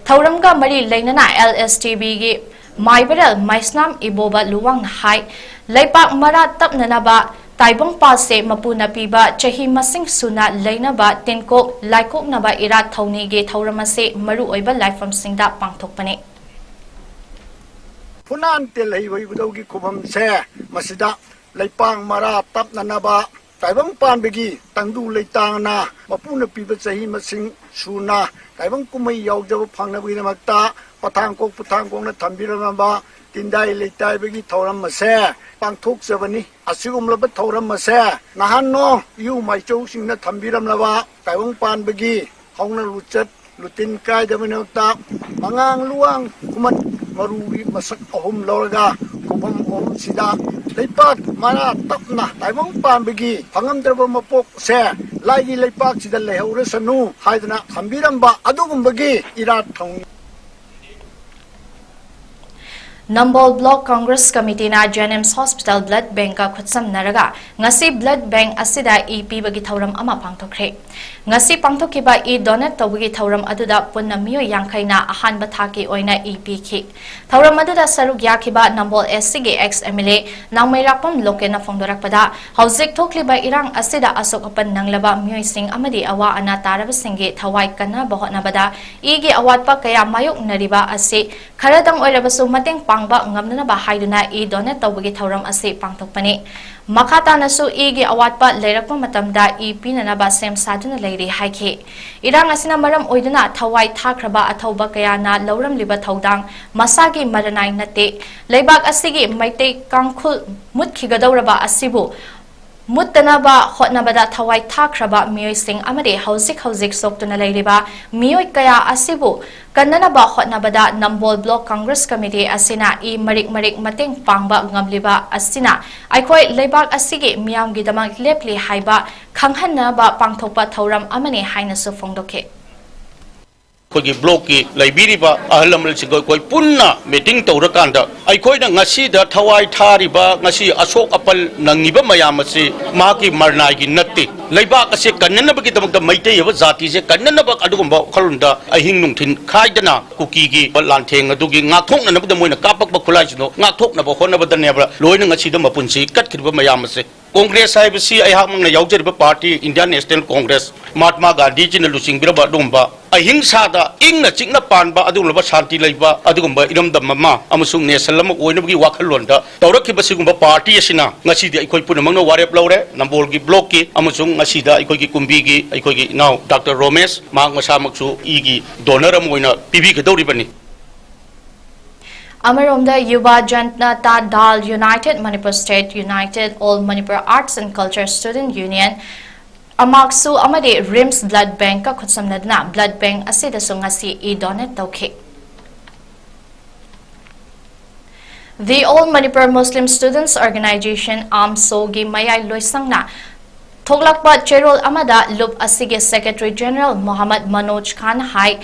ꯊꯧꯔꯝꯒ ꯃꯔꯤ ꯂꯩꯅꯅ LSTBꯒꯤ ꯃꯥꯏꯕꯔꯦꯜ ꯃꯥꯏꯁꯅꯥꯝ ꯏꯕꯣꯕ ꯂꯨꯋꯥꯡꯅ ꯍꯥꯏ, ꯂꯩꯄꯥꯛ ꯃꯔꯥ ꯇꯞꯅꯅꯕ ꯇꯥꯏꯕꯪꯄꯥꯜꯁꯦ ꯃꯄꯨꯅ ꯄꯤꯕ ꯆꯍꯤ ꯃꯁꯤꯡ ꯁꯨꯅ ꯂꯩꯅꯕ ꯇꯤꯟꯀꯣꯛ ꯂꯥꯏꯀꯣꯛꯅꯕ ꯏꯔꯥꯠ ꯊꯧꯅꯤꯒꯤ ꯊꯧꯔꯝ ꯑꯁꯤ ꯃꯔꯨꯑꯣꯏꯕ ꯂꯥꯏꯐꯝꯁꯤꯡꯗ ꯄꯥꯡꯊꯣꯛꯄꯅꯤ꯫ ꯐꯨꯅꯥꯟ ꯇꯦꯜꯍꯩ ꯑꯣꯏꯕꯗꯧꯒꯤ ꯈꯨꯕꯝꯁꯦ ꯃꯁꯤꯗ ꯂꯩꯄꯥꯛ ꯃꯔꯥ ꯇꯞꯅꯅꯕ ꯇꯥꯏꯕꯪ ꯄꯥꯟꯕꯒꯤ ꯇꯪꯗꯨ ꯂꯩꯇꯥꯅ ꯃꯄꯨꯅ ꯄꯤꯕ ꯆꯍꯤ ꯃꯁꯤꯡ ꯁꯨꯅ ꯇꯥꯏꯕꯪ ꯀꯨꯝꯍꯩ ꯌꯥꯎꯖꯕ ꯐꯪꯅꯕꯒꯤꯗꯃꯛꯇ ꯄꯊꯥꯡ ꯀꯣꯛ ꯄꯊꯥꯡ ꯀꯣꯛꯅ ꯊꯝꯕꯤꯔꯝꯂꯕ ꯇꯤꯟꯗꯥꯏ ꯂꯩꯇꯥꯏꯕꯒꯤ ꯊꯧꯔꯝ ꯑꯁꯦ ꯄꯥꯡꯊꯣꯛꯆꯕꯅꯤ꯫ ꯑꯁꯤꯒꯨꯝꯂꯕ ꯊꯧꯔꯝ ꯑꯁꯦ ꯅꯍꯥꯟꯅꯣ ꯏꯌꯨ ꯃꯥꯏꯆꯧꯁꯤꯡꯅ ꯊꯝꯕꯤꯔꯝꯂꯕ ꯇꯥꯏꯕꯪ ꯄꯥꯟꯕꯒꯤ ꯍꯧꯅ ꯂꯨꯆꯠ ꯂꯨꯇꯤꯟ ꯀꯥꯏꯗꯕꯅꯤꯃꯛꯇ ꯃꯉꯥꯡ ꯂꯨꯋꯥꯡ ꯈꯨꯃꯟ ꯃꯔꯨꯒꯤ ꯃꯁꯛ ꯑꯍꯨꯝ ꯂꯧꯔꯒ ꯈꯨꯕꯝ ꯑꯍꯨꯝꯁꯤꯗ ꯂꯩꯄꯥꯛ ꯃꯔꯥ ꯇꯞꯅ ꯇꯥꯏꯕꯪ ꯄꯥꯟꯕꯒꯤ ꯐꯪꯉꯝꯗ꯭ꯔꯕ ꯃꯄꯣꯛꯁꯦ ꯂꯥꯏꯒꯤ ꯂꯩꯄꯥꯛꯁꯤꯗ ꯂꯩꯍꯧꯔꯁꯅꯨ ꯍꯥꯏꯗꯅ ꯊꯝꯕꯤꯔꯝꯕ ꯑꯗꯨꯒꯨꯝꯕꯒꯤ ꯏꯔꯥꯠ ꯊꯧꯅꯤ꯫ ꯅꯝꯕꯣꯜ Block Congress Committeeꯅ JNIMS Hospital Blood Bankꯀ ꯈꯨꯠꯁꯝꯅꯔꯒ ꯉꯁꯤ blood bank ꯑꯁꯤꯗ ꯏ ꯄꯤꯕꯒꯤ ꯊꯧꯔꯝ ꯑꯃ ꯄꯥꯡꯊꯣꯛꯈ꯭ꯔꯦ꯫ ꯉꯁꯤ ꯄꯥꯡꯊꯣꯛꯈꯤꯕ ꯏ donate ꯇꯧꯕꯒꯤ ꯊꯧꯔꯝ ꯑꯗꯨꯗ ꯄꯨꯟꯅ ꯃꯤꯑꯣꯏ ꯌꯥꯡꯈꯩꯅ ꯑꯍꯥꯟꯕ ꯊꯥꯛꯀꯤ ꯑꯣꯏꯅ ꯏ ꯄꯤꯈꯤ꯫ ꯊꯧꯔꯝ ꯑꯗꯨꯗ ꯁꯔꯨꯛ ꯌꯥꯈꯤꯕ ꯅꯝꯕꯣꯜ SCꯒꯤ ex MLA ꯅꯥꯎꯃꯩꯔꯥꯛꯄꯝ ꯂꯣꯀꯦꯟꯅ ꯐꯣꯡꯗꯣꯔꯛꯄꯗ, ꯍꯧꯖꯤꯛ ꯊꯣꯛꯂꯤꯕ ꯏꯔꯥꯡ ꯑꯁꯤꯗ ꯑꯁꯣꯛ ꯑꯄꯟ ꯅꯪꯂꯕ ꯃꯤꯑꯣꯏꯁꯤꯡ ꯑꯃꯗꯤ ꯑꯋꯥ ꯑꯅꯥ ꯇꯥꯔꯕꯁꯤꯡꯒꯤ ꯊꯋꯥꯏ ꯀꯟꯅꯕ ꯍꯣꯠꯅꯕꯗ ꯏꯒꯤ ꯑꯋꯥꯠꯄ ꯀꯌꯥ ꯃꯥꯌꯣꯛꯅꯔꯤꯕ ꯑꯁꯤ ꯈꯔꯗꯪ ꯑꯣꯏꯔꯕꯁꯨ ꯃꯇꯦꯡ ꯄꯥꯡꯕ ꯉꯝꯅꯅꯕ ꯍꯥꯏꯗꯨꯅ ꯏ donate ꯇꯧꯕꯒꯤ ꯊꯧꯔꯝ ꯑꯁꯤ ꯄꯥꯡꯊꯣꯛꯄꯅꯤ꯫ ꯃꯈꯥ ꯇꯥꯅꯁꯨ ꯏꯒꯤ ꯑꯋꯥꯠꯄ ꯂꯩꯔꯛꯄ ꯃꯇꯝꯗ ꯏ ꯄꯤꯅꯅꯕ ꯁꯦꯝ ꯁꯥꯗꯨꯅ ꯂꯩꯔꯤ ꯍꯥꯏꯈꯤ꯫ ꯏꯔꯥꯡ ꯑꯁꯤꯅ ꯃꯔꯝ ꯑꯣꯏꯗꯨꯅ ꯊꯋꯥꯏ ꯊꯥꯈ꯭ꯔꯕ ꯑꯊꯧꯕ ꯀꯌꯥꯅ ꯂꯧꯔꯝꯂꯤꯕ ꯊꯧꯗꯥꯡ ꯃꯁꯥꯒꯤ ꯃꯔꯅꯥꯏ ꯅꯠꯇꯦ꯫ ꯂꯩꯕꯥꯛ ꯑꯁꯤꯒꯤ ꯃꯩꯇꯩ ꯀꯥꯡꯈꯨꯜ ꯃꯨꯠꯈꯤꯒꯗꯧꯔꯕ ꯑꯁꯤꯕꯨ ꯃꯨꯠꯇꯅꯕ ꯍꯣꯠꯅꯕꯗ ꯊꯋꯥꯏ ꯊꯥꯈ꯭ꯔꯕ ꯃꯤꯑꯣꯏꯁꯤꯡ ꯑꯃꯗꯤ ꯍꯧꯖꯤꯛ ꯍꯧꯖꯤꯛ ꯁꯣꯛꯇꯨꯅ ꯂꯩꯔꯤꯕ ꯃꯤꯑꯣꯏ ꯀꯌꯥ ꯑꯁꯤꯕꯨ ꯀꯟꯅꯅꯕ ꯍꯣꯠꯅꯕꯗ ꯅꯝꯕꯣꯜ Block Congress Committee ꯑꯁꯤꯅ ꯏ ꯃꯔꯤꯛ ꯃꯔꯤꯛ ꯃꯇꯦꯡ ꯄꯥꯡꯕ ꯉꯝꯂꯤꯕ ꯑꯁꯤꯅ ꯑꯩꯈꯣꯏ ꯂꯩꯕꯥꯛ ꯑꯁꯤꯒꯤ ꯃꯤꯌꯥꯝꯒꯤꯗꯃꯛ ꯂꯦꯞꯂꯤ ꯍꯥꯏꯕ ꯈꯪꯍꯟꯅꯕ ꯄꯥꯡꯊꯣꯛꯄ ꯊꯧꯔꯝ ꯑꯃꯅꯤ ꯍꯥꯏꯅꯁꯨ ꯐꯣꯡꯗꯣꯛꯈꯤ꯫ ꯑꯩꯈꯣꯏꯒꯤ blockꯀꯤ ꯂꯩꯕꯤꯔꯤꯕ ꯑꯍꯜ ꯂꯃꯟꯁꯤꯡꯒ ꯑꯩꯈꯣꯏ ꯄꯨꯟꯅ meeting ꯇꯧꯔꯀꯥꯟꯗ, ꯑꯩꯈꯣꯏꯅ ꯉꯁꯤꯗ ꯊꯋꯥꯏ ꯊꯥꯔꯤꯕ, ꯉꯁꯤ ꯑꯁꯣꯛ ꯑꯄꯜ ꯅꯪꯉꯤꯕ ꯃꯌꯥꯝ ꯑꯁꯤ ꯃꯍꯥꯛꯀꯤ ꯃꯔꯅꯥꯏꯒꯤ ꯅꯠꯇꯦ꯫ ꯂꯩꯕꯥꯛ ꯑꯁꯦ ꯀꯟꯅꯅꯕꯒꯤꯗꯃꯛꯇ, ꯃꯩꯇꯩ ꯍꯥꯏꯕ ꯖꯥꯇꯤꯁꯦ ꯀꯟꯅꯅꯕ ꯑꯗꯨꯒꯨꯝꯕ ꯋꯥꯈꯜꯂꯣꯟꯗ ꯑꯍꯤꯡ ꯅꯨꯡꯊꯤꯜ ꯈꯥꯏꯗꯅ ꯀꯨꯀꯤꯒꯤ ꯂꯥꯟꯊꯦꯡ ꯑꯗꯨꯒꯤ ꯉꯥꯛꯊꯣꯛꯅꯅꯕꯗ ꯃꯣꯏꯅ ꯀꯥꯞꯄꯛꯄ ꯈꯨꯠꯂꯥꯏꯁꯤꯡꯗꯣ ꯉꯥꯛꯊꯣꯛꯅꯕ ꯍꯣꯠꯅꯕꯗꯅꯦꯕ ꯂꯣꯏꯅ ꯉꯁꯤꯗ ꯃꯄꯨꯟꯁꯤ ꯀꯠꯈꯤꯕ ꯃꯌꯥꯝ ꯑꯁꯦ꯫ Congress ꯍꯥꯏꯕꯁꯤ ꯑꯩꯍꯥꯛꯃꯛꯅ ꯌꯥꯎꯖꯔꯤꯕ party Indian National Congress, ꯃꯍꯥꯇꯃꯥ ꯒꯥꯟꯙꯤꯖꯤꯅ ꯂꯨꯆꯤꯡꯕꯤꯔꯕ ꯑꯗꯨꯒꯨꯝꯕ ꯑꯍꯤꯡꯁꯥꯗ ꯏꯪꯅ ꯆꯤꯛꯅ ꯄꯥꯟꯕ ꯑꯗꯨꯒꯨꯝꯂꯕ ꯁꯥꯟꯇꯤ ꯂꯩꯕ ꯑꯗꯨꯒꯨꯝꯕ ꯏꯔꯝꯗꯝ ꯑꯃ ꯑꯃꯁꯨꯡ nation ꯑꯃ ꯑꯣꯏꯅꯕꯒꯤ ꯋꯥꯈꯜꯂꯣꯟꯗ ꯇꯧꯔꯛꯈꯤꯕ ꯁꯤꯒꯨꯝꯕ party ꯑꯁꯤꯅ ꯉꯁꯤꯗꯤ ꯑꯩꯈꯣꯏ ꯄꯨꯝꯅꯃꯛꯅ ꯋꯥꯔꯦꯞ ꯂꯧꯔꯦ꯫ ꯅꯝꯕꯣꯜꯒꯤ blockꯀꯤ ꯑꯃꯁꯨꯡ ꯉꯁꯤꯗ ꯑꯩꯈꯣꯏꯒꯤ ꯀꯨꯝꯕꯤꯒꯤ ꯑꯩꯈꯣꯏꯒꯤ ꯏꯅꯥꯎ Doctor ꯔꯣꯃꯦꯁ, ꯃꯍꯥꯛ ꯃꯁꯥꯃꯛꯁꯨ ꯏꯒꯤ donor ꯑꯃ ꯑꯣꯏꯅ ꯄꯤꯕꯤꯒꯗꯧꯔꯤꯕꯅꯤ꯫ ꯑꯃꯔꯣꯝꯗ, Yuva Janata Dal United Manipur State, United All Manipur Arts and Culture Student Union, ꯑꯃꯥꯛꯁꯨ ꯑꯃꯗꯤ RIMS Blood Bankꯀ ꯈꯨꯠꯁꯝꯅꯗꯨꯅ blood bank ꯑꯁꯤꯗꯁꯨ ꯉꯁꯤ ꯏ donate ꯇꯧꯈꯤ꯫ The All Manipur Muslim Students Organization, AMSOꯒꯤ ꯃꯌꯥꯏ ꯂꯣꯏꯁꯪꯅ ꯊꯣꯛꯂꯛꯄ ꯆꯦꯔꯣꯜ ꯑꯃꯗ ꯂꯨꯞ ꯑꯁꯤꯒꯤ Secretary General ꯃꯣꯍꯝꯃꯗ ꯃꯅꯣꯖ ꯈꯥꯟ ꯍꯥꯏ,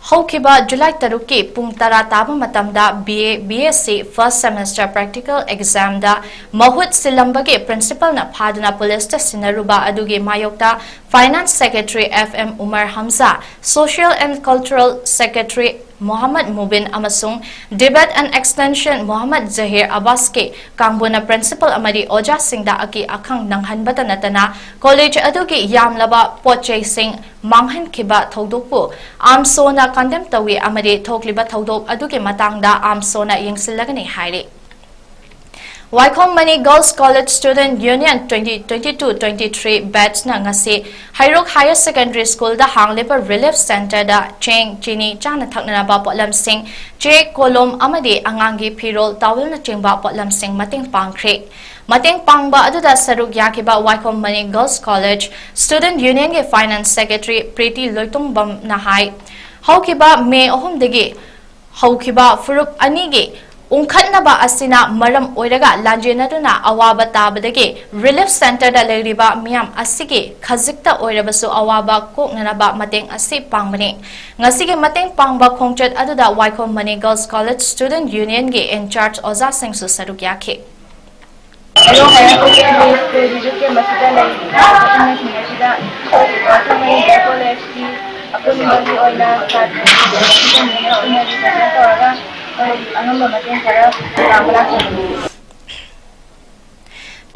ꯍꯧꯈꯤꯕ ꯖꯨꯂꯥꯏ ꯇꯔꯨꯛꯀꯤ ꯄꯨꯡ ꯇꯔꯥ ꯇꯥꯕ ꯃꯇꯝꯗ B A B S C first semester practical examꯗ ꯃꯍꯨꯠ ꯁꯤꯜꯂꯝꯕꯒꯤ principalꯅ ꯐꯥꯗꯨꯅ ꯄꯨꯂꯤꯁꯇ ꯁꯤꯟꯅꯔꯨꯕ ꯑꯗꯨꯒꯤ ꯃꯥꯌꯣꯛꯇ Finance Secretary F M Umar Hamza, Social and Cultural Secretary Mohammad ꯃꯨꯕꯤꯟ ꯑꯃꯁꯨꯡ Debate and Extension ꯃꯣꯍꯝꯃꯗ ꯖꯍꯤꯔ ꯑꯕꯥꯁꯀꯤ ꯀꯥꯡꯕꯨꯅ principal ꯑꯃꯗꯤ ꯑꯣꯖꯥꯁꯤꯡꯗ ꯑꯀꯤ ꯑꯈꯪ ꯅꯪꯍꯟꯕꯇ ꯅꯠꯇꯅ college ꯑꯗꯨꯒꯤ ꯌꯥꯝꯂꯕ ꯄꯣꯠ ꯆꯩꯁꯤꯡ ꯃꯥꯡꯍꯟꯈꯤꯕ ꯊꯧꯗꯣꯛꯄꯨ AMSOꯅ condemn ꯇꯧꯏ ꯑꯃꯗꯤ ꯊꯣꯛꯂꯤꯕ ꯊꯧꯗꯣꯛ ꯑꯗꯨꯒꯤ ꯃꯇꯥꯡꯗ AMSOꯅ ꯌꯦꯡꯁꯤꯜꯂꯒꯅꯤ ꯍꯥꯏꯔꯤ꯫ Waikhom money Girls College Student Union twenty twenty-two twenty-three batchꯅ ꯉꯁꯤ ꯍꯩꯔꯣꯛ Higher Secondary Schoolꯗ ꯍꯥꯡꯂꯤꯕ Relief Centreꯗ ꯆꯦꯡ, ꯆꯤꯅꯤ, ꯆꯥꯅ ꯊꯛꯅꯅꯕ ꯄꯣꯠꯂꯝꯁꯤꯡ, ꯆꯦ, ꯀꯣꯂꯣꯝ ꯑꯃꯗꯤ ꯑꯉꯥꯡꯒꯤ ꯐꯤꯔꯣꯜ, towelꯅꯆꯤꯡꯕ ꯄꯣꯠꯂꯝꯁꯤꯡ ꯃꯇꯦꯡ ꯄꯥꯡꯈ꯭ꯔꯦ꯫ ꯃꯇꯦꯡ ꯄꯥꯡꯕ ꯑꯗꯨꯗ ꯁꯔꯨꯛ ꯌꯥꯈꯤꯕ ꯋꯥꯏꯈꯣꯝ ꯃꯅꯤ Girls College Student Unionꯒꯤ Finance Secretary ꯄ꯭ꯔꯤꯇꯤ ꯂꯣꯏꯇꯣꯡꯕꯝꯅ ꯍꯥꯏ, ꯍꯧꯈꯤꯕ ꯃꯦ ꯑꯍꯨꯝꯗꯒꯤ ꯍꯧꯈꯤꯕ ꯐꯨꯔꯨꯞ ꯑꯅꯤꯒꯤ ꯎꯪꯈꯠꯅꯕ ꯑꯁꯤꯅ ꯃꯔꯝ ꯑꯣꯏꯔꯒ ꯂꯥꯟꯖꯦꯟꯅꯗꯨꯅ ꯑꯋꯥꯕ ꯇꯥꯕꯗꯒꯤ Relief Centreꯗ ꯂꯩꯔꯤꯕ ꯃꯤꯌꯥꯝ ꯑꯁꯤꯒꯤ ꯈꯖꯤꯛꯇ ꯑꯣꯏꯔꯕꯁꯨ ꯑꯋꯥꯕ ꯀꯣꯛꯅꯅꯕ ꯃꯇꯦꯡ ꯑꯁꯤ ꯄꯥꯡꯕꯅꯤ꯫ ꯉꯁꯤꯒꯤ ꯃꯇꯦꯡ ꯄꯥꯡꯕ ꯈꯣꯡꯆꯠ ꯑꯗꯨꯗ Waikhom money Girls College Student Unionꯒꯤ in charge ꯑꯣꯖꯥꯁꯤꯡꯁꯨ ꯁꯔꯨꯛ ꯌꯥꯈꯤ꯫ ꯍꯩꯔꯣꯛ Higher Secondary School Relief Camp ꯑꯁꯤꯗ ꯂꯩꯔꯤꯕ ꯄꯣꯠꯁꯤꯡ ꯑꯁꯤꯗ ꯁꯣꯛꯂꯤꯕ ꯋꯥꯏꯈꯣꯝ ꯃꯅꯤ Collegeꯀꯤ ꯑꯄꯨꯟꯕꯒꯤ ꯑꯣꯏꯅ ꯁꯥꯇ꯭ꯔꯁꯤꯡ ꯑꯁꯤꯒ ꯃꯤꯅ ꯄꯨꯟꯅ represent ꯇꯧꯔꯒ ꯑꯩꯈꯣꯏ ꯑꯉꯝꯕ ꯃꯇꯦꯡ ꯈꯔ ꯄꯥꯡꯕ ꯂꯥꯛꯆꯕꯅꯤ꯫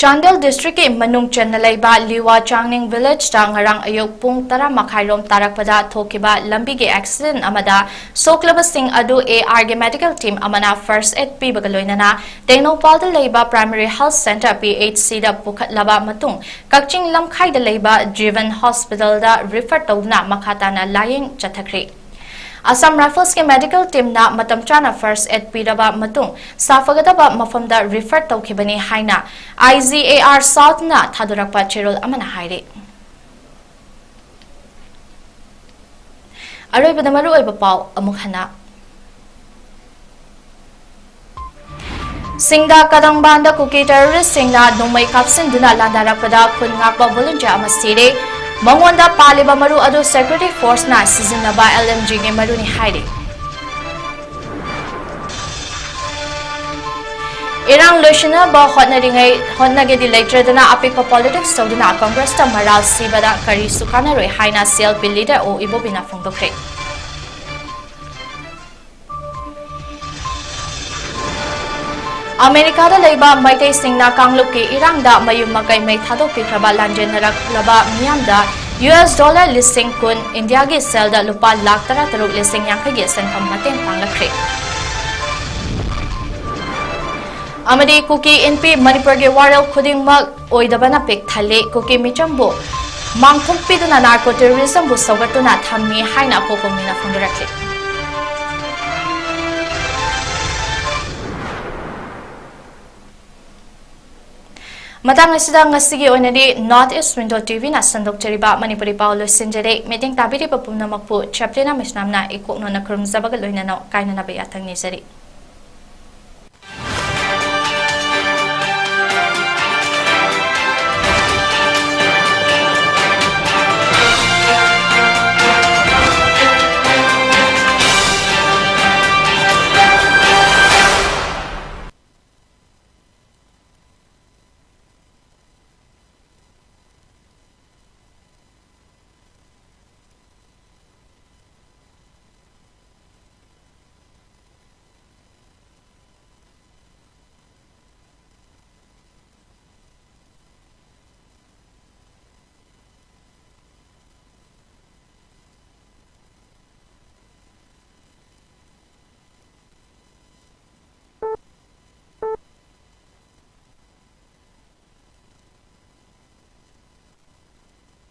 ꯆꯥꯟꯗꯦꯜ districtꯀꯤ ꯃꯅꯨꯡ ꯆꯟꯅ ꯂꯩꯕ ꯂꯤꯋꯥ ꯆꯥꯡꯅꯤꯡ villageꯇ ꯉꯔꯥꯡ ꯑꯌꯨꯛ ꯄꯨꯡ ꯇꯔꯥ ꯃꯈꯥꯏꯔꯣꯝ ꯇꯥꯔꯛꯄꯗ ꯊꯣꯛꯈꯤꯕ ꯂꯝꯕꯤꯒꯤ accident ꯑꯃꯗ ꯁꯣꯛꯂꯕꯁꯤꯡ ꯑꯗꯨ ARꯒꯤ medical team ꯑꯃꯅ first aid ꯄꯤꯕꯒ ꯂꯣꯏꯅꯅ ꯇꯦꯡꯅꯧꯄꯥꯜꯗ ꯂꯩꯕ Primary Health Centre, PHCꯗ ꯄꯨꯈꯠꯂꯕ ꯃꯇꯨꯡ ꯀꯛꯆꯤꯡ ꯂꯝꯈꯥꯏꯗ ꯂꯩꯕ Jeevan Hospitalꯗ refer ꯇꯧꯗꯨꯅ ꯃꯈꯥ ꯇꯥꯅ ꯂꯥꯌꯦꯡ ꯆꯠꯊꯈ꯭ꯔꯦ꯫ Assam Riflesꯀꯤ medical teamꯅ ꯃꯇꯝ ꯆꯥꯅ first aid ꯄꯤꯔꯕ ꯃꯇꯨꯡ ꯁꯥꯐꯒꯗꯕ ꯃꯐꯝꯗ refer ꯇꯧꯈꯤꯕꯅꯤ ꯍꯥꯏꯅ IGAR Southꯅ ꯊꯥꯗꯣꯔꯛꯄ ꯆꯦꯔꯣꯜ ꯑꯃꯅ ꯍꯥꯏꯔꯤ꯫ ꯑꯔꯣꯏꯕꯗ ꯃꯔꯨꯑꯣꯏꯕ ꯄꯥꯎ ꯑꯃꯨꯛ ꯍꯟꯅ꯫ ꯁꯤꯡꯗꯥ ꯀꯗꯪꯕꯥꯟꯗ ꯀꯨꯀꯤ ꯇꯦꯔꯣꯔꯤꯁꯁꯤꯡꯅ ꯅꯣꯡꯃꯩ ꯀꯥꯞꯁꯤꯟꯗꯨꯅ ꯂꯥꯟꯗꯥꯔꯛꯄꯗ ꯈꯨꯟ ꯉꯥꯛꯄ ꯚꯣꯂꯨꯟꯇꯤꯌꯔ ꯑꯃ ꯁꯤꯔꯦ꯫ ꯃꯉꯣꯟꯗ ꯄꯥꯜꯂꯤꯕ ꯃꯔꯨ ꯑꯗꯨ ꯁꯦꯀ꯭ꯌꯨꯔꯤꯇꯤ ꯐꯣꯔꯁꯅ ꯁꯤꯖꯤꯟꯅꯕ ꯑꯦꯜ ꯑꯦꯝ ꯖꯤꯒꯤ ꯃꯔꯨꯅꯤ ꯍꯥꯏꯔꯤ꯫ ꯏꯔꯥꯡ ꯂꯣꯏꯁꯤꯟꯅꯕ ꯍꯣꯠꯅꯔꯤꯉꯩ ꯍꯣꯠꯅꯒꯦꯗꯤ ꯂꯩꯇ꯭ꯔꯗꯅ ꯑꯄꯤꯛꯄ ꯄꯣꯂꯤꯇꯤꯛꯁ ꯇꯧꯗꯨꯅ ꯀꯪꯒ꯭ꯔꯦꯁꯇ ꯃꯔꯥꯜ ꯁꯤꯕꯗ ꯀꯔꯤꯁꯨ ꯀꯥꯟꯅꯔꯣꯏ ꯍꯥꯏꯅ ꯁꯤ ꯑꯦꯜ ꯄꯤ ꯂꯤꯗꯔ ꯑꯣ ꯏꯕꯣꯕꯤꯅ ꯐꯣꯡꯗꯣꯛꯈ꯭ꯔꯦ꯫ ꯑꯃꯦꯔꯤꯀꯥꯗ ꯂꯩꯕ ꯃꯩꯇꯩꯁꯤꯡꯅ ꯀꯥꯡꯂꯨꯞꯀꯤ ꯏꯔꯥꯡꯗ ꯃꯌꯨꯝ ꯃꯀꯩ ꯃꯩ ꯊꯥꯗꯣꯛꯄꯤꯈ꯭ꯔꯕ ꯂꯥꯟꯖꯦꯟꯅꯔꯛꯂꯕ ꯃꯤꯌꯥꯝꯗ ꯌꯨ ꯑꯦꯁ ꯗꯣꯂꯔ ꯂꯤꯁꯤꯡ ꯀꯨꯟ, ꯏꯟꯗꯤꯌꯥꯒꯤ ꯁꯦꯜꯗ ꯂꯨꯄꯥ ꯂꯥꯈ ꯇꯔꯥꯇꯔꯨꯛ ꯂꯤꯁꯤꯡ ꯌꯥꯡꯈꯩꯒꯤ ꯁꯦꯟꯐꯝ ꯃꯇꯦꯡ ꯄꯥꯡꯂꯛꯈ꯭ꯔꯦ꯫ ꯑꯃꯗꯤ ꯀꯨꯀꯤ ꯏꯟꯄꯤ ꯃꯅꯤꯄꯨꯔꯒꯤ ꯋꯥꯔꯦꯜ ꯈꯨꯗꯤꯡꯃꯛ ꯑꯣꯏꯗꯕꯅ ꯄꯤꯛ ꯊꯜꯂꯤ, ꯀꯨꯀꯤ ꯃꯤꯆꯝꯕꯨ ꯃꯥꯡꯊꯣꯛꯄꯤꯗꯨꯅ ꯅꯥꯔꯀꯣ ꯇꯦꯔꯣꯔꯤꯖꯝꯕꯨ ꯁꯧꯒꯠꯇꯨꯅ ꯊꯝꯃꯤ ꯍꯥꯏꯅ ꯑꯄꯣꯛꯄ ꯃꯤꯅ ꯐꯣꯡꯗꯣꯔꯛꯂꯤ꯫ ꯃꯇꯥꯡ ꯑꯁꯤꯗ ꯉꯁꯤꯒꯤ ꯑꯣꯏꯅꯗꯤ North East Window ꯇꯤ ꯚꯤꯅ ꯁꯟꯗꯣꯛꯆꯔꯤꯕ ꯃꯅꯤꯄꯨꯔꯤ ꯄꯥꯎ ꯂꯣꯏꯁꯤꯟꯖꯔꯦ꯫ ꯃꯤꯠꯌꯦꯡ ꯇꯥꯕꯤꯔꯤꯕ ꯄꯨꯝꯅꯃꯛꯄꯨ ꯆꯦꯄ꯭ꯂꯤꯅ ꯃꯤꯁꯅꯥꯝꯅ ꯏꯀꯣꯛꯅꯣꯅ ꯈꯨꯔꯨꯝꯖꯕꯒ ꯂꯣꯏꯅꯅ ꯀꯥꯏꯅꯅꯕ ꯌꯥꯊꯪ ꯅꯤꯖꯔꯤ꯫